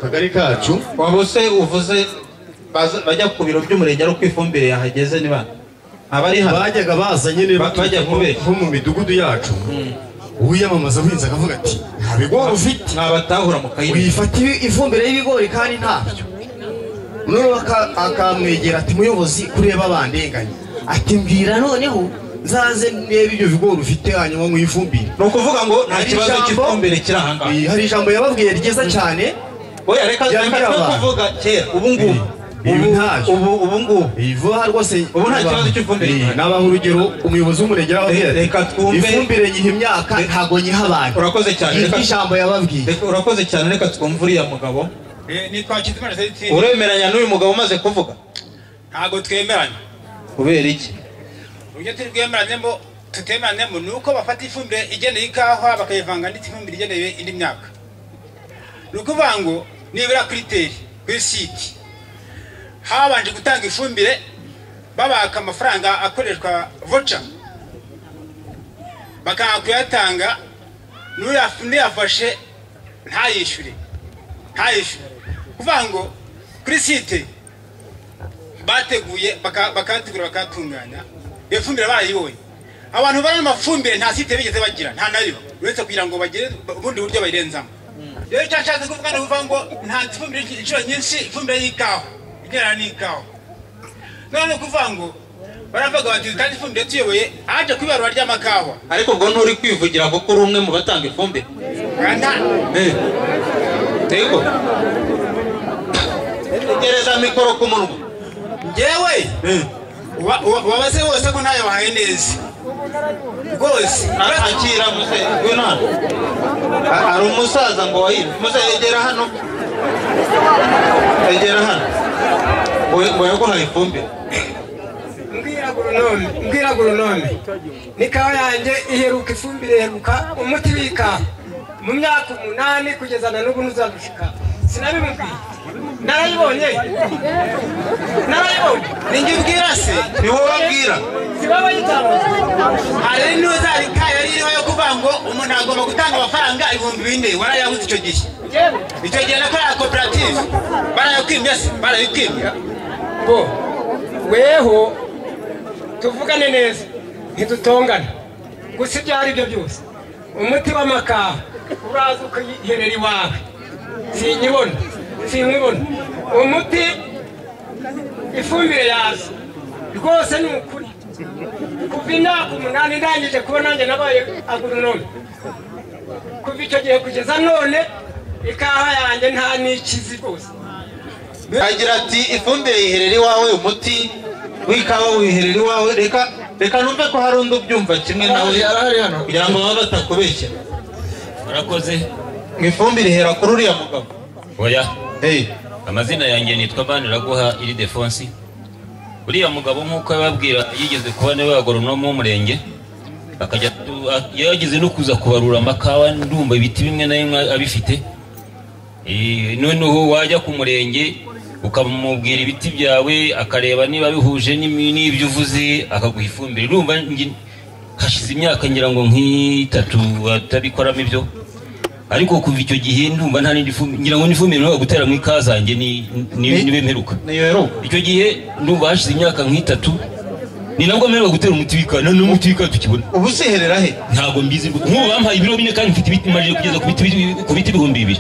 Speaker 16: kagari kacu.
Speaker 5: Waba se uvuze bajya ku biro by'umurenge ari uko ifumbire yahageze niba abari hano
Speaker 16: bajyaga baza nyine
Speaker 5: bajya kubeshya
Speaker 16: nko mu midugudu yacu. Uwiyamamaza buhinzi akavuga ati nta bigori ufite,
Speaker 5: ntabatahura mu kayi,
Speaker 16: wifata ifumbire y'ibigori kandi ntabyo. Noneho akamwegera ati muyobozi kureba bandenganye, ati mbwira noneho nzaze ndebe ibyo bigori ufite hanyuma nkwifumbire.
Speaker 5: Ni ukuvuga ngo nta kibazo cy'ifumbire kiri aha ngaha.
Speaker 16: Hari ijambo yababwiye ryiza cyane.
Speaker 5: Oya, reka kuvuga kera, ubu ngubu ubu ngubu
Speaker 16: ivuha rwose,
Speaker 5: ubu nta kibazo cy'ifumbire.
Speaker 16: Nabaha urugero, umuyobozi w'umurenge arababwira
Speaker 5: reka twumve
Speaker 16: ifumbire nyiha imyaka ntago nyiha abantu.
Speaker 5: Urakoze cyane,
Speaker 16: reka ijambo yababwiye.
Speaker 5: Urakoze cyane, reka twumve uriya mugabo.
Speaker 1: Nitwa Kizimana Celestine.
Speaker 5: Uremeranya n'uyu mugabo umaze kuvuga?
Speaker 1: Ntago twemeranya.
Speaker 5: Kubera iki?
Speaker 1: Uburyo turi bwemeranyemo tutemeranyemo ni uko bafata ifumbire igeneye ikawa bakayivanga n'ifumbire igeneye indi myaka. Ni ukuvuga ngo nibura kuri teri kuri site habanje gutanga ifumbire babaka amafaranga akoreshwa voca, bakanga kuyatanga, n'uyafashe ntayishyure. Kuvuga ngo kuri site bateguye bakategura bakatunganya iyo fumbire barayibonye. Abantu bari amafumbire nta site bigeze bagira, nta nayo, uretse kugira ngo bagire ubundi buryo bayirenzamo. Rero icyo nshatse kuvuga ni ukuvuga ngo nta fumbire inshuro nyinshi, ifumbire y'ikawa igera n'ikawa. None kuvuga ngo baravuga bati kandi ifumbire tuyoboye aje kwibarura ry'amakawa.
Speaker 5: Ariko ubwo nturi kwivugira kuko uri umwe mu batanga ifumbire. Yego. Tegereza mikoro ku munwa.
Speaker 1: Njyewe wabaze bose ko ntayo bahaye neza rwose.
Speaker 5: Akira muse ngwino hano. Hari umusaza ngo wahire. Muse egera hano. Egera hano. Ngo yaguhaye ifumbire.
Speaker 23: Mbwira agoronome n'ikawa yanjye iheruka ifumbire, iheruka umuti w'ikawa mu myaka 8 kugeza na n'ubu ntuzarushika. Sinabimubwiye, narayibonye.
Speaker 1: Ninjye ubwira se?
Speaker 5: Ni wowe wabwira.
Speaker 1: Hari n'uzarika yari iriho yo kuvuga ngo umuntu agomba gutanga amafaranga 4000, warayabuze icyo gihe. Icyo gihe nakorera koperative barayakwimye se? Barayikwimye.
Speaker 23: Bo weho tuvugane neza ntidutongana, gusa ibyo ari byo byose umuti w'amakawa uraza ukayiherera iwawe, sinyibona umuti, ifumbire yaza rwose ni ukuri. Kuva imyaka 8 ndangije kuba nanjye nabaye agoronome, kuva icyo gihe kugeza none ikawa yanjye nta n'ikizi rwose.
Speaker 5: Agira ati ifumbire yiherera iwawe, umuti w'ikawa wiherera iwawe. Reka numve ko hari undi ubyumva kimwe nawe kugira ngo babe batakubeshya.
Speaker 6: Murakoze.
Speaker 5: Ngo ifumbire ihera kuri uriya mugabo.
Speaker 6: Oya. Amazina yanjye nitwa Maniraguha Iridefonsi. Uriya mugabo nk'uko yababwira yigeze kuba niwe agoronome w'umurenge, akajya yageze no kuza kubarura amakawa, ndumva ibiti bimwe na bimwe abifite. Noneho wajya ku murenge ukamubwira ibiti byawe, akareba niba bihuje n'ibyo uvuze, akaguha ifumbire. Urumva hashize imyaka ngira ngo nk'itatu atabikoramo ibyo, ariko kuva icyo gihe ndumva nta n'indi fumbire, ngira ngo n'ifumbire ntabwo gutera mu ikawa zanjye nibe mperuka. Icyo gihe ndumva hashize imyaka nk'itatu, ni nabwo mperuka gutera umuti w'ikawa, none umuti w'ikawa tukibona.
Speaker 5: Ubu usiherera he?
Speaker 6: Ntabwo mbizi. Nk'ubu bampaye ibiro 4 kandi mfite ibiti maje kugeza ku biti 2000.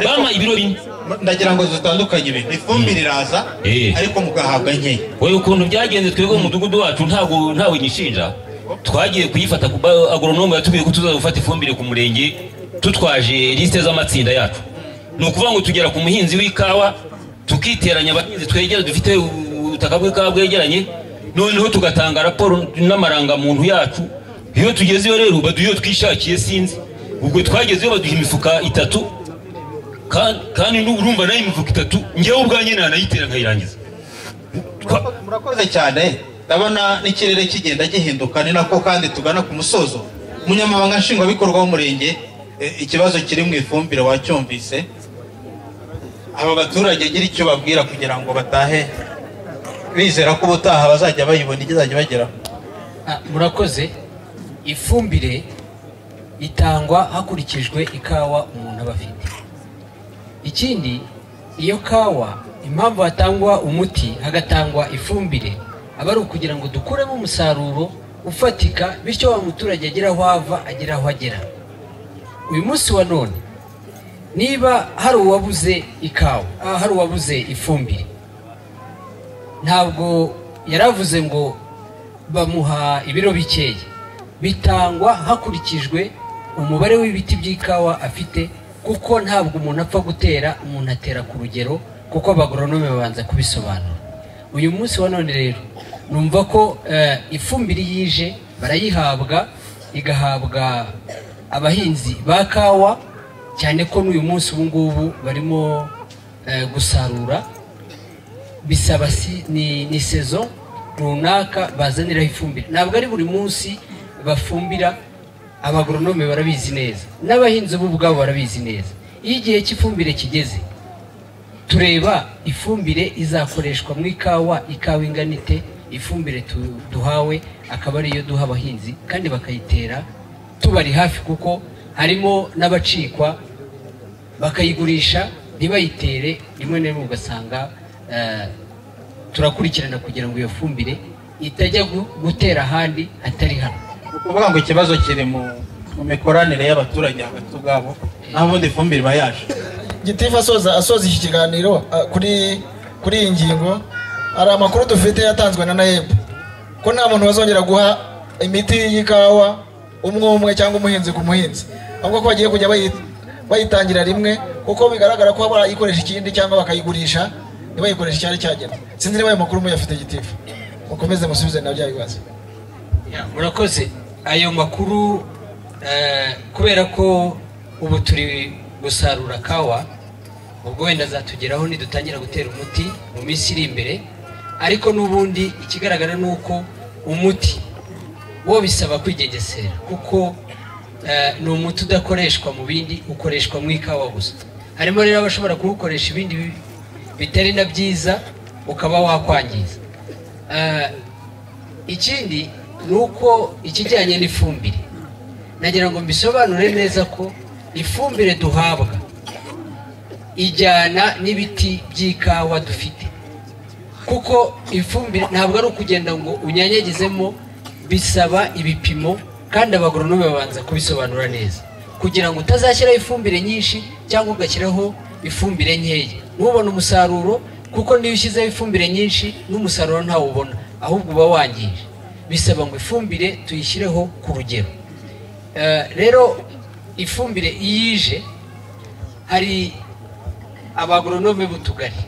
Speaker 6: Bampaye ibiro 4.
Speaker 5: Ndagira ngo zitandukanye ibintu. Ifumbire iraza ariko mugahabwa nkeya.
Speaker 6: Wowe ukuntu byagenze twebwe mu mudugudu wacu ntago ntawe nyishinja. Twagiye kuyifata ku agoronome yatubwiye ko tuzaza gufata ifumbire ku murenge tutwaje liste z'amatsinda yacu. Ni ukuvuga ngo tugera ku muhinzi w'ikawa tukiteranya abahinzi twegera dufite ubutaka bw'ikawa bwegeranye, noneho tugatanga raporo n'amarangamuntu yacu. Iyo tugezeyo rero baduha iyo twishakiye, sinzi ubwo twagezeyo baduha imifuka 3, kandi urumva nayo imifuka 3 ngewe ubwanjye nanayitera nkayirangiza.
Speaker 5: Murakoze cyane. Ndabona n'ikirere kigenda gihinduka, ni nako kandi tugana ku musozo. Umunyamabanga nshingwabikorwa w'umurenge, ikibazo kiri mu ifumbire wacyumvise, Aba baturage gira icyo babwira kugira ngo batahe bizera ko ubutaha bazajya bayibona izajya bageraho.
Speaker 18: Murakoze. Ifumbire itangwa hakurikijwe ikawa umuntu aba afite. Ikindi, iyo kawa impamvu hatangwa umuti hagatangwa ifumbire aba ari ukugira ngo dukuremo umusaruro ufatika, bityo wa muturage agira aho ava agira aho agera. Uyu munsi wa none niba hari uwabuze ikawa, hari uwabuze ifumbire, ntabwo yaravuze ngo bamuha ibiro bikeya, bitangwa hakurikijwe umubare w'ibiti by'ikawa afite, kuko ntabwo umuntu apfa gutera, umuntu atera ku rugero, kuko abagoronome babanza kubisobanura. Uyu munsi wa none rero numva ko ifumbire yije barayihabwa, igahabwa abahinzi ba kawa, cyane ko n'uyu munsi ubu ngubu barimo gusarura, bisaba ni saison runaka bazaniraho ifumbire. Ntabwo ari buri munsi bafumbira, abagoronome barabizi neza n'abahinzi bo ubwabo barabizi neza. Iyo igihe cy'ifumbire kigeze tureba ifumbire izakoreshwa mu ikawa, ikawa ingana ite, ifumbire duhawe akaba ariyo duha abahinzi kandi bakayitera tubari hafi, kuko harimo n'abacikwa bakayigurisha ntibayitere, rimwe na rimwe ugasanga turakurikirana kugira ngo iyo fumbire itajya gutera ahandi hatari hano.
Speaker 5: Ukuvuga ngo ikibazo kiri mu mikoranire y'abaturage hagati ubwabo, naho ubundi ifumbire iba yaje.
Speaker 13: Gitifu asoza iki kiganiro kuri iyi ngingo, hari amakuru dufite yatanzwe na NAEB ko nta muntu bazongera guha imiti y'ikawa umwe umwe cyangwa umuhinzi ku muhinzi, ahubwo ko bagiye kujya bayitangira rimwe, kuko bigaragara ko barayikoresha ikindi cyangwa bakayigurisha ntibayikoreshe icyari cyagenwe. Sinzi niba ayo makuru muyafite Gitifu, mukomeze musubize na bya bibazo.
Speaker 18: Murakoze. Ayo makuru kubera ko ubu turi gusarura kawa, ubwo wenda azatugeraho nidutangira gutera umuti mu minsi iri imbere, ariko n'ubundi ikigaragara ni uko umuti wo bisaba kwigengesera, kuko ni umuti udakoreshwa mu bindi, ukoreshwa mu ikawa gusa. Harimo rero abashobora kuwukoresha ibindi bitari na byiza ukaba wakwangiza. Ikindi ni uko ikijyanye n'ifumbire, nagira ngo mbisobanure neza ko ifumbire duhabwa ijyana n'ibiti by'ikawa dufite, kuko ifumbire ntabwo ari ukugenda ngo unyanyagizemo, bisaba ibipimo kandi abagoronome babanza kubisobanura neza kugira ngo utazashyiraho ifumbire nyinshi cyangwa ugashyiraho ifumbire nkeya ntubone umusaruro, kuko niyo ushyizeho ifumbire nyinshi n'umusaruro ntawubona, ahubwo uba wangije. Bisaba ngo ifumbire tuyishyireho ku rugero. Rero ifumbire iyije, hari abagoronome b'utugari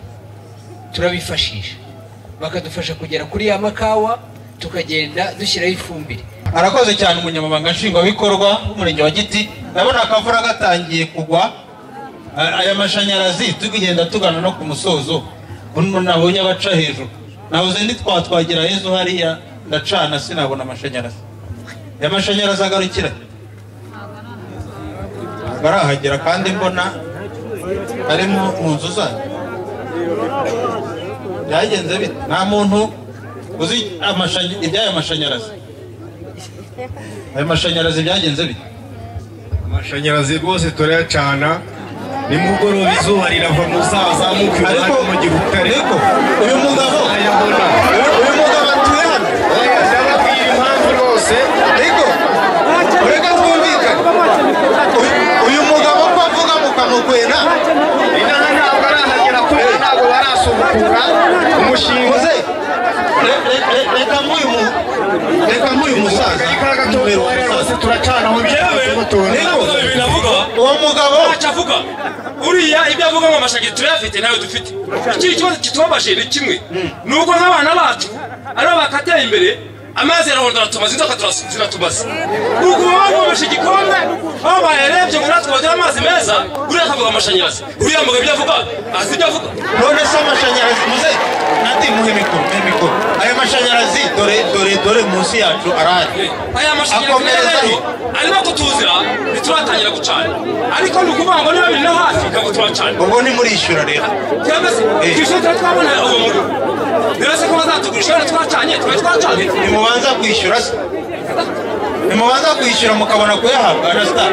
Speaker 18: turabifashisha, bakadufasha kugera kuri ya makawa, tukagenda dushyiraho ifumbire.
Speaker 5: Arakoze cyane umunyamabanga nshingwabikorwa w'umurenge wa Giti. Ndabona akavura gatangiye kugwa, aya mashanyarazi tugenda tugana no ku musozo, nabonye abaca hejuru, nabuze ntitwatwagira hezo hariya ndacana sinabona amashanyarazi. Aya mashanyarazi agarukira barahagera kandi mbona ari mu nzu zanyu. Byagenze bite? Nta muntu uzi iby'aya mashanyarazi. Aya mashanyarazi byagenze bite?
Speaker 4: Amashanyarazi rwose turayacana nimugoroba, izuba rirava muzazamuka iruhande mu gihutare.
Speaker 5: Uyu mugabo atuye hano,
Speaker 4: ndababwira impamvu rwose.
Speaker 5: Ariko reka twumvikane, uyu mugabo ko avuga mukamukwena,
Speaker 4: inaha ntabwo arahagera kubera ntabwo barasubukura umushinga.
Speaker 5: Reka nk'uyu musaza
Speaker 17: uwo mugabo ntacyo avuga, uriya ibyo avuga ngo amashanyarazi turayafite nayo dufite. Ikindi kibazo kitubabaje ni kimwe, ni uko nk'abana bacu aribo bakateye imbere, amazi arahonda aratumaze, inzoka ziratumaze. Ubwo bavomesha igikombe aho bayarebye ngo natwe bagire amazi meza, uriya akavuga amashanyarazi, uriya mugabo ibyo avuga azi ibyo avuga.
Speaker 5: None se amashanyarazi muze Nati muhe mikoro. Ayo mashanyarazi dore dore dore munsi yacu arahari.
Speaker 17: Aya mashanyarazi rero arimo kutuzira, ntituratangira gucana, ariko ni ukuvuga ngo niba biri no hafi ntabwo turacana.
Speaker 5: Ubwo ni murishyura rero.
Speaker 17: Cyangwa se twishyura twabona uwo muriro. Rero se ko bazatugurisha twacanye, twari twacanye.
Speaker 5: Nimubanza kwishyura se. Nimubanza kwishyura mukabona kuyahabwa Anasta.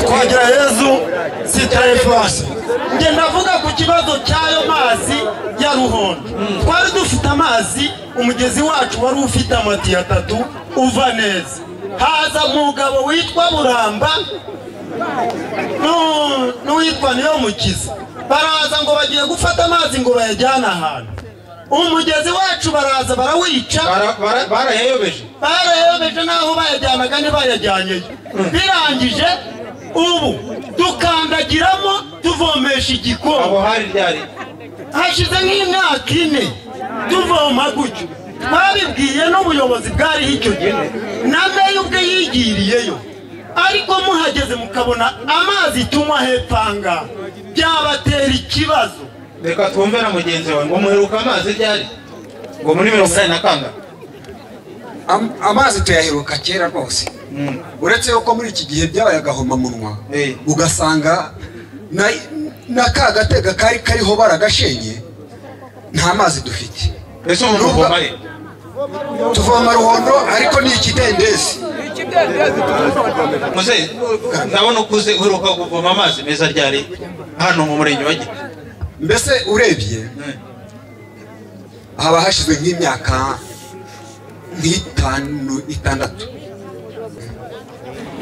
Speaker 10: Twagira Yezu Sitayefasi. Nge ndavuga ku kibazo cy'ayo mazi ya Ruhondo. Twari dufite amazi, umugezi wacu wari ufite amatiyo 3 uva neza. Haza umugabo witwa Buramba n'uwitwa Niyomukiza. Baraza ngo bagiye gufata amazi ngo bayajyane ahantu. Umugezi wacu baraza barawica.
Speaker 5: Barayayobeje.
Speaker 10: Barayayobeje naho bayajyanaga ntibayajyanyeyo. Birangije ubu dukandagiramo tuvomesha igikoma.
Speaker 5: Abo hari ryari?
Speaker 10: Hashize nk'imyaka 4 tuvoma gutyo. Twabibwiye n'ubuyobozi bwariho icyo gihe, na meya ubwe yigiriyeyo. Ariko muhageze mukabona amazi tunywa hepfanga byabatera ikibazo.
Speaker 5: Reka twumve na mugenzi wawe ngo muheruka amazi ryari? Ngo muri 80 kanga.
Speaker 20: Amazi tuyaheruka kera rwose. Uretse yuko muri iki gihe byabaye agahomamunwa, ugasanga na ka gatega kari kariho baragashenye, nta mazi dufite.
Speaker 5: Ese ubu muvoma he?
Speaker 20: Tuvoma Ruhondo ariko ni ikidendezi.
Speaker 5: Muze ndabona ukuze, uheruka kuvoma amazi meza ryari hano mu murenge wa Giti?
Speaker 20: Mbese urebye haba hashize nk'imyaka nk'itanu 6.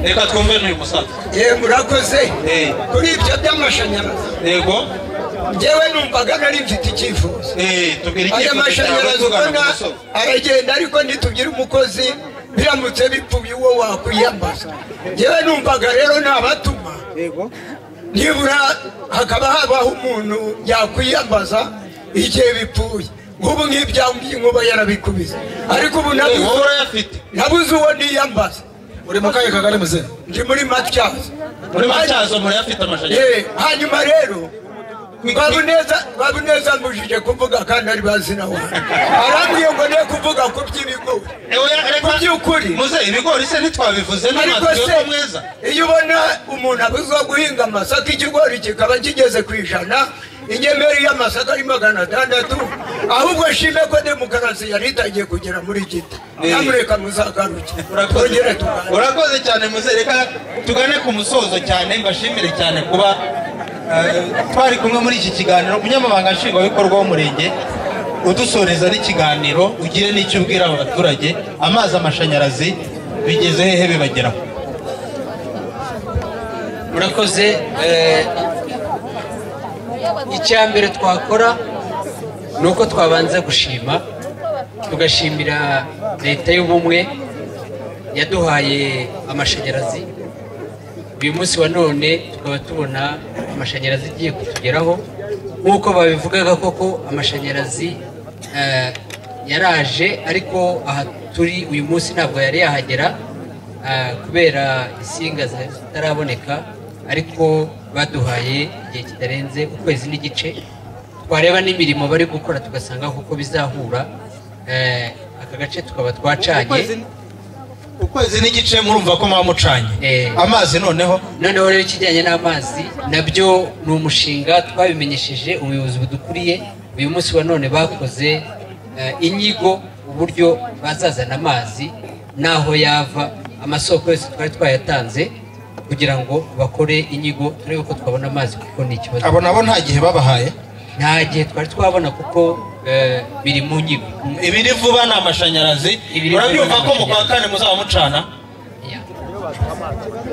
Speaker 5: Reka twumve n'uyu musaza.
Speaker 21: Ye murakoze kuri ibyo by'amashanyarazi.
Speaker 5: Yego.
Speaker 21: Njyewe numvaga nari mfite icyifuzo.
Speaker 5: Tubwira icyifuzo
Speaker 21: cyawe tugana ku musozo. Aragenda ariko ntitugire umukozi, biramutse bipfuye uwo wakwiyambaza. Njyewe numvaga rero nabatuma.
Speaker 5: Yego.
Speaker 21: Nibura hakaba habaho umuntu yakwiyambaza igihe bipfuye. Nk'ubu nk'ibyambi inkuba yarabikubise. Ariko ubu nabuze uwo niyambaza.
Speaker 13: Uri mu kahe kagari muze?
Speaker 21: Ndi muri Matyazo.
Speaker 5: Muri Matyazo murayafite amashanyarazi.
Speaker 21: Hanyuma rero Babuneza mbujije kuvuga kandi ari bazina wanjye. Arambwiye ngo ne kuvuga ku by'ibigori. Ku by'ukuri.
Speaker 5: Muze ibigori se ntitwabivuze n'amatwi yo mweza.
Speaker 21: Iyo ubona umuntu abuzwa guhinga amasaka ikigori kikaba kigeze ku 100, ingemeri y'amasaka ari 600, ahubwo shime ko demokarasi yari itangiye kugera muri Giti. Namureka muzagaruke. Twongere tugane.
Speaker 5: Urakoze cyane muze, reka tugane ku musozo cyane, mbashimire cyane kuba twari kumwe muri iki kiganiro. Umunyamabanga nshingwabikorwa w'umurenge udusoreza n'ikiganiro, ugire n'icyo ubwira aba baturage. Amazi, amashanyarazi bigeze hehe bibageraho?
Speaker 18: Murakoze. Icya mbere twakora ni uko twabanza gushima, tugashimira leta y'ubumwe yaduhaye amashanyarazi. Uyu munsi wa none tukaba tubona amashanyarazi agiye kutugeraho. Nk'uko babivugaga koko amashanyarazi yaraje, ariko aha turi uyu munsi ntabwo yari yahagera kubera insinga zitaraboneka, ariko baduhaye igihe kitarenze ukwezi n'igice. Twareba n'imirimo bari gukora tugasanga kuko bizahura, aka gace tukaba twacanye
Speaker 5: ukwezi n'igice. Murumva ko mucanye amazi noneho.
Speaker 18: Noneho rero ikijyanye n'amazi nabyo ni umushinga twabimenyesheje ubuyobozi budukuriye. Uyu munsi wa none bakoze inyigo uburyo bazazana amazi n'aho yava, amasoko yose twari twayatanze kugira ngo bakore inyigo turebe ko twabona amazi, kuko ni ikibazo.
Speaker 5: Abo nabo nta gihe babahaye?
Speaker 18: Nta gihe twari twabona kuko biri mu nyigo.
Speaker 5: Ibiri vuba ni amashanyarazi. Urabyumva ko mu kwa kane muzaba mucana?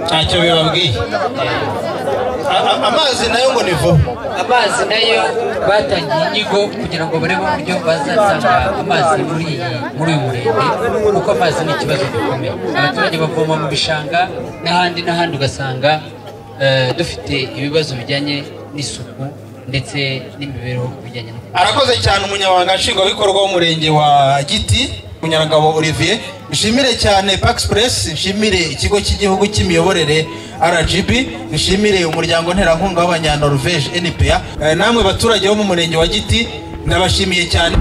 Speaker 5: Ntacyo bibabwiye. Amazi nayo ngo ni vuba.
Speaker 18: Amazi nayo batangiye inyigo kugira ngo barebe uburyo bazatanga amazi muri uyu murenge, kuko amazi ni ikibazo gikomeye. Abaturage bavoma mu bishanga n'ahandi n'ahandi, ugasanga dufite ibibazo bijyanye n'isuku ndetse n'imibereho bijyanye no.
Speaker 5: Arakoze cyane umunyamabanga nshingwabikorwa w'umurenge wa Giti, Munyarangabo Olivier. Nshimire cyane Pax Press, nshimire ikigo cy'igihugu cy'imiyoborere RGB, nshimire umuryango nterankunga w'abanya Norvège NPA, namwe baturage bo mu murenge wa Giti ndabashimiye cyane.